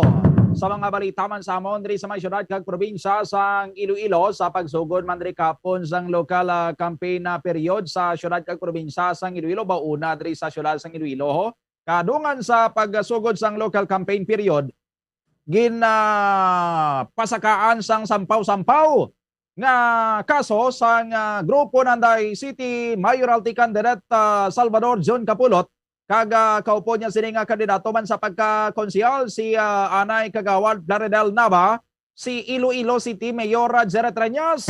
Sa mga balita man sa amon diri sa may syudad kag probinsya sang Iloilo, sa pagsugod man diri kahapon sang local, ah, campaign na period sa syudad kag probinsya sang Iloilo, bauna diri sa syudad sang Iloilo, ho. Kadungan sa pagsugod sang local campaign period, gin, ah, pasakaan sang sampaw-sampaw nga kaso sang, ah, grupo nanday City Mayoralty candidate, ah, Salvador John Capulot, kag, ah, kaupod niya sini nga kandidato man sa pagkakonsehal si, ah, anay Kagawad Plaridel Nava, si Iloilo City Mayor, ah, Jerry Treñas.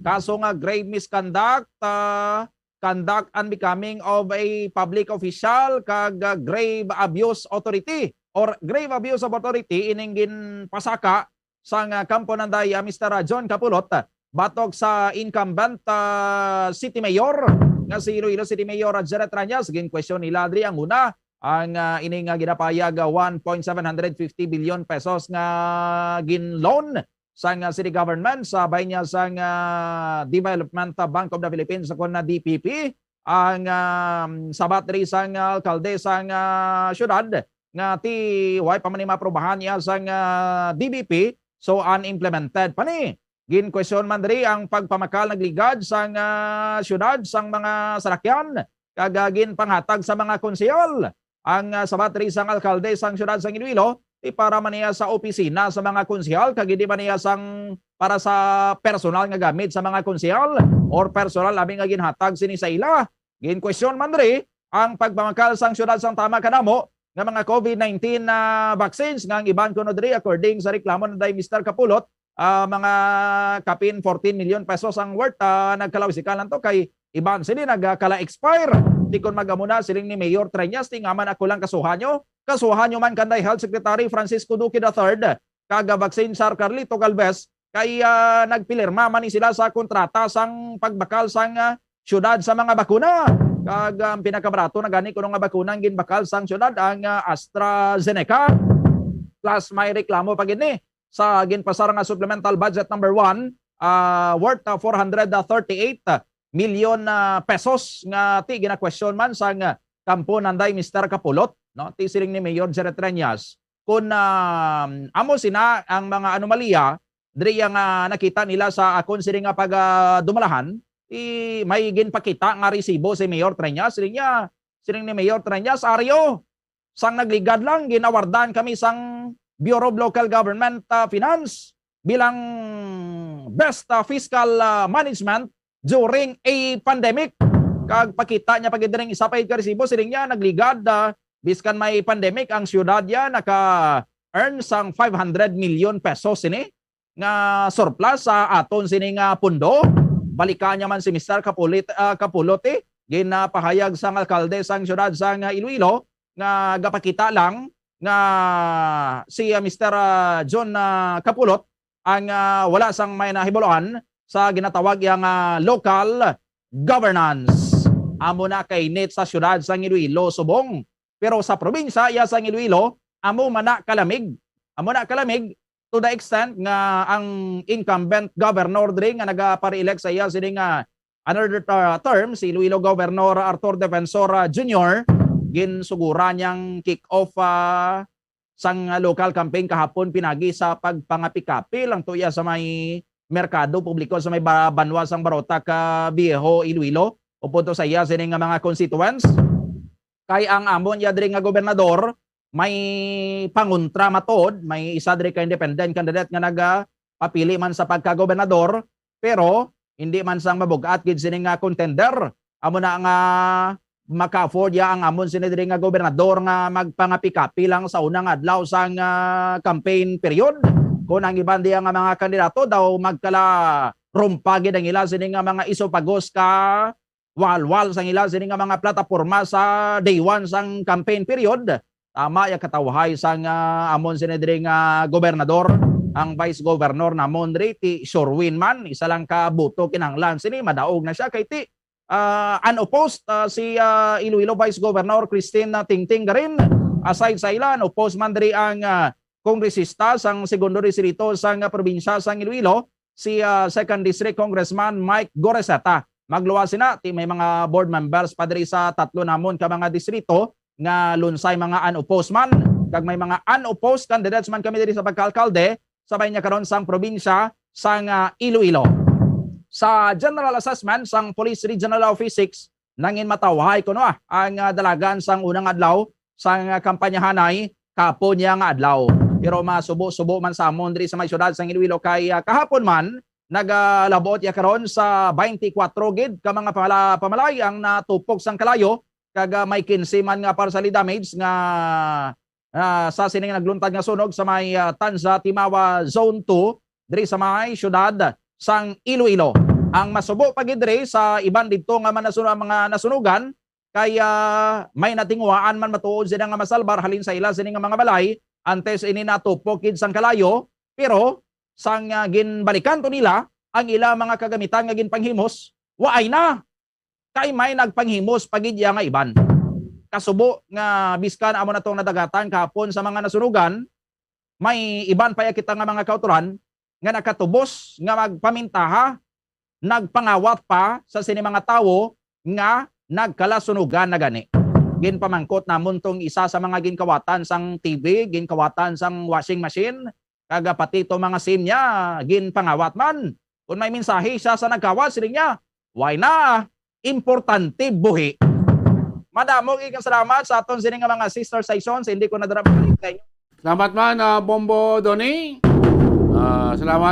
Kaso nga grave misconduct, ah, conduct and becoming of a public official, kag, ah, grave abuse authority or grave abuse of authority ining ginpasaka sang, ah, kampo nanday, ah, Mister John Capulot, ah, batok sa incumbent, ah, city mayor nga si Iloilo City Mayor, ah, Jerry Treñas. Gin-question nila diri ang una, ang, ah, ini nga ginapahayag, ah, one point seven hundred fifty billion pesos nga gin-loan sang, ah, city government sa bahin niya sang, ah, Development Bank of the Philippines, kon na D P P, ang, ah, sabat diri sang, ah, alkalde sang, ah, syudad nga ti way pa man ni maaprubahan niya sang, ah, D B P, so unimplemented pa ni. Gin-question man diri ang pagpamakal nagligad sang, ah, syudad sang mga salakyan kag, ah, ginpanghatag sa mga konsehal. Ang, ah, sabat diri sang alkalde sang syudad sang Iloilo, ti para man niya sa opisina sa mga konsehal kag hindi man niya sang para sa personal nga gamit sa mga konsehal or personal abi nga ginhatag sini sa ila. Gin-question man diri ang pagpamakal sang syudad sang tama kadamo nga mga COVID nineteen na vaccines nga ang iban kuno diri, according sa reklamo nanday Mister Capulot, ah, mga kapin fourteen million pesos ang worth, ah, nagkalaw-isikan lang to kay iban sini nagkala-expire. Ti kon mag-amo na, siling ni Mayor Treñas, ti nga man ako lang kasuhanyo. Kasuhanyo man kanday Health Secretary Francisco Duque the third kag, ah, Vaccine Czar Carlito Galvez kay, ah, nagpilirma man ni sila sa kontrata sang pagbakal sang, ah, syudad sa mga bakuna. Kag, ah, ang pinakabarato na gani kuno nga bakuna ang ginbakal sang syudad ang, ah, AstraZeneca. Plus may reklamo pa gid ni sa ginpasar nga supplemental budget number one, ah, worth, ah, four hundred thirty-eight million, ah, pesos nga ti gina-question man sang, ah, kampo nanday Mister Capulot, no? Ti siling ni Mayor Jerry Treñas, kun, ah, amo sina ang mga anomalya diri nga nakita nila sa akon sini nga pag, ah, dumalahan, i-, may ginpakita nga resibo si Mayor Treñas. Siling niya, siling ni Mayor Treñas, Ario, sang nagligad lang, ginawardan kami sang Bureau of Local Government, ah, Finance bilang best, ah, fiscal, ah, management during a pandemic. Kag pakita niya pa gid diri ang isa pa gid ka resibo, siling niya, nagligad, ah, biskan may pandemic, ang siyudad niya naka-earn sang five hundred million pesos sini nga surplus sa aton sini nga pundo. Balikan niya man si Mister Kapulit, ah, Kapulot, eh. Ginapahayag sang alkalde sang siyudad sang Iloilo nga gapakita lang nga si, ah, Mister, ah, John, ah, Kapulot ang, ah, wala sang may nahibaluan sa ginatawag iya nga local governance. Amo na kainit sa siyudad sang Iloilo subong. Pero sa probinsya iya sang Iloilo, amo man na kalamig. Amo na kalamig to the extent nga ang incumbent governor diri nga nagapare-elect sa iya sini nga another, uh, term, si Iloilo Governor Arthur Defensor, uh, Junior, ginsuguran niyang kick-off, uh, sang local campaign kahapon pinagi sa pagpangapi-kapi lang to iya sa may merkado publiko sa may ba-, banwa sang Barotac, uh, Viejo, Iloilo, upod to sa iya sini nga mga constituents. Kay ang amon iya diri nga gobernador may pangontra matod, may isa diri ka independent candidate nga nagapapili man sa pagkagobernador, pero hindi man sang mabug-at gid sini nga contender. Amo na nga maka-afford ya ang amon sini diri nga gobernador nga magpangapi-kapi lang sa unang adlaw sang, ah, campaign period. Kung ang iban diya nga mga kandidato daw magkala rumpa gid ang ila sini nga mga isopagos ka walwal sang ila sini nga mga plataporma sa day one sang campaign period. Tama ya katawhay sang, ah, amon sini diri nga gobernador, ang vice governor namon diri ti Sherwin man, isa lang ka boto kinahanglan sini, madaog na siya kay ti, ah, unopposed, ah, si, ah, Iloilo Vice Governor Christine, ah, Tingting Garin. Aside sa ila, unopposed man diri ang, ah, kongresista sang segundo distrito sang probinsya sang Iloilo, si, ah, Second District Congressman Mike Goreseta. Magluwas sina, ti may mga board members pa diri sa tatlo namon ka mga distrito nga lunsay mga unopposed man, kag may mga unopposed candidates man kami diri sa pagkaalkalde sa bahin niya karon sang probinsya sang, ah, Iloilo. Sa general assessment sang Police Regional Office six, nangin matawhay kuno, ah, ang, ah, dalagan sang unang adlaw sang, ah, kampanyahanay kapon niya nga adlaw. Pero masubo-subo man sa amon diri sa may siyudad sang Iloilo kay, ah, kahapon man nagalabot ya karon sa twenty-four gid ka mga pamala-, pamalay ang natupok sang kalayo, kag, ah, may quince man nga partially damage nga, ah, sa sining nagluntad nga sunog sa may, ah, Tanza Timawa Zone two diri sa may siyudad sang Iloilo. Ang masubo pa gid diri sa iban didto nga mga nasuno-, mga nasunugan, kay, ah, may natinguhaan man matuod sila nga masalbar halin sa ila sini nga mga balay antes ini natupok gid sang kalayo, pero sang, ah, ginbalikan to nila ang ila mga kagamitan nga ginpanghimos, waay na, kay may nagpanghimos pa gid iya nga iban. Kasubo nga biskan amo na tong nadagatan kahapon sa mga nasunugan, may iban pa ya kita nga mga kautoran nga nakatubos nga magpamintaha, nagpangawat pa sa sini mga tawo nga nagkalasunugan na gani. Ginpamangkot namon tong isa sa mga ginkawatan sang T V, ginkawatan sang washing machine, kag pati to mga sim niya, ginpangawat man. Kung may mensahe siya sa nagkawat, siling niya, "Why na? Importante buhi." Madamo gid ang salamat sa aton sini nga mga sister stations. Hindi ko na dira mabalik sa inyo. Salamat man, ah, Bombo Donny. Ah, salamat.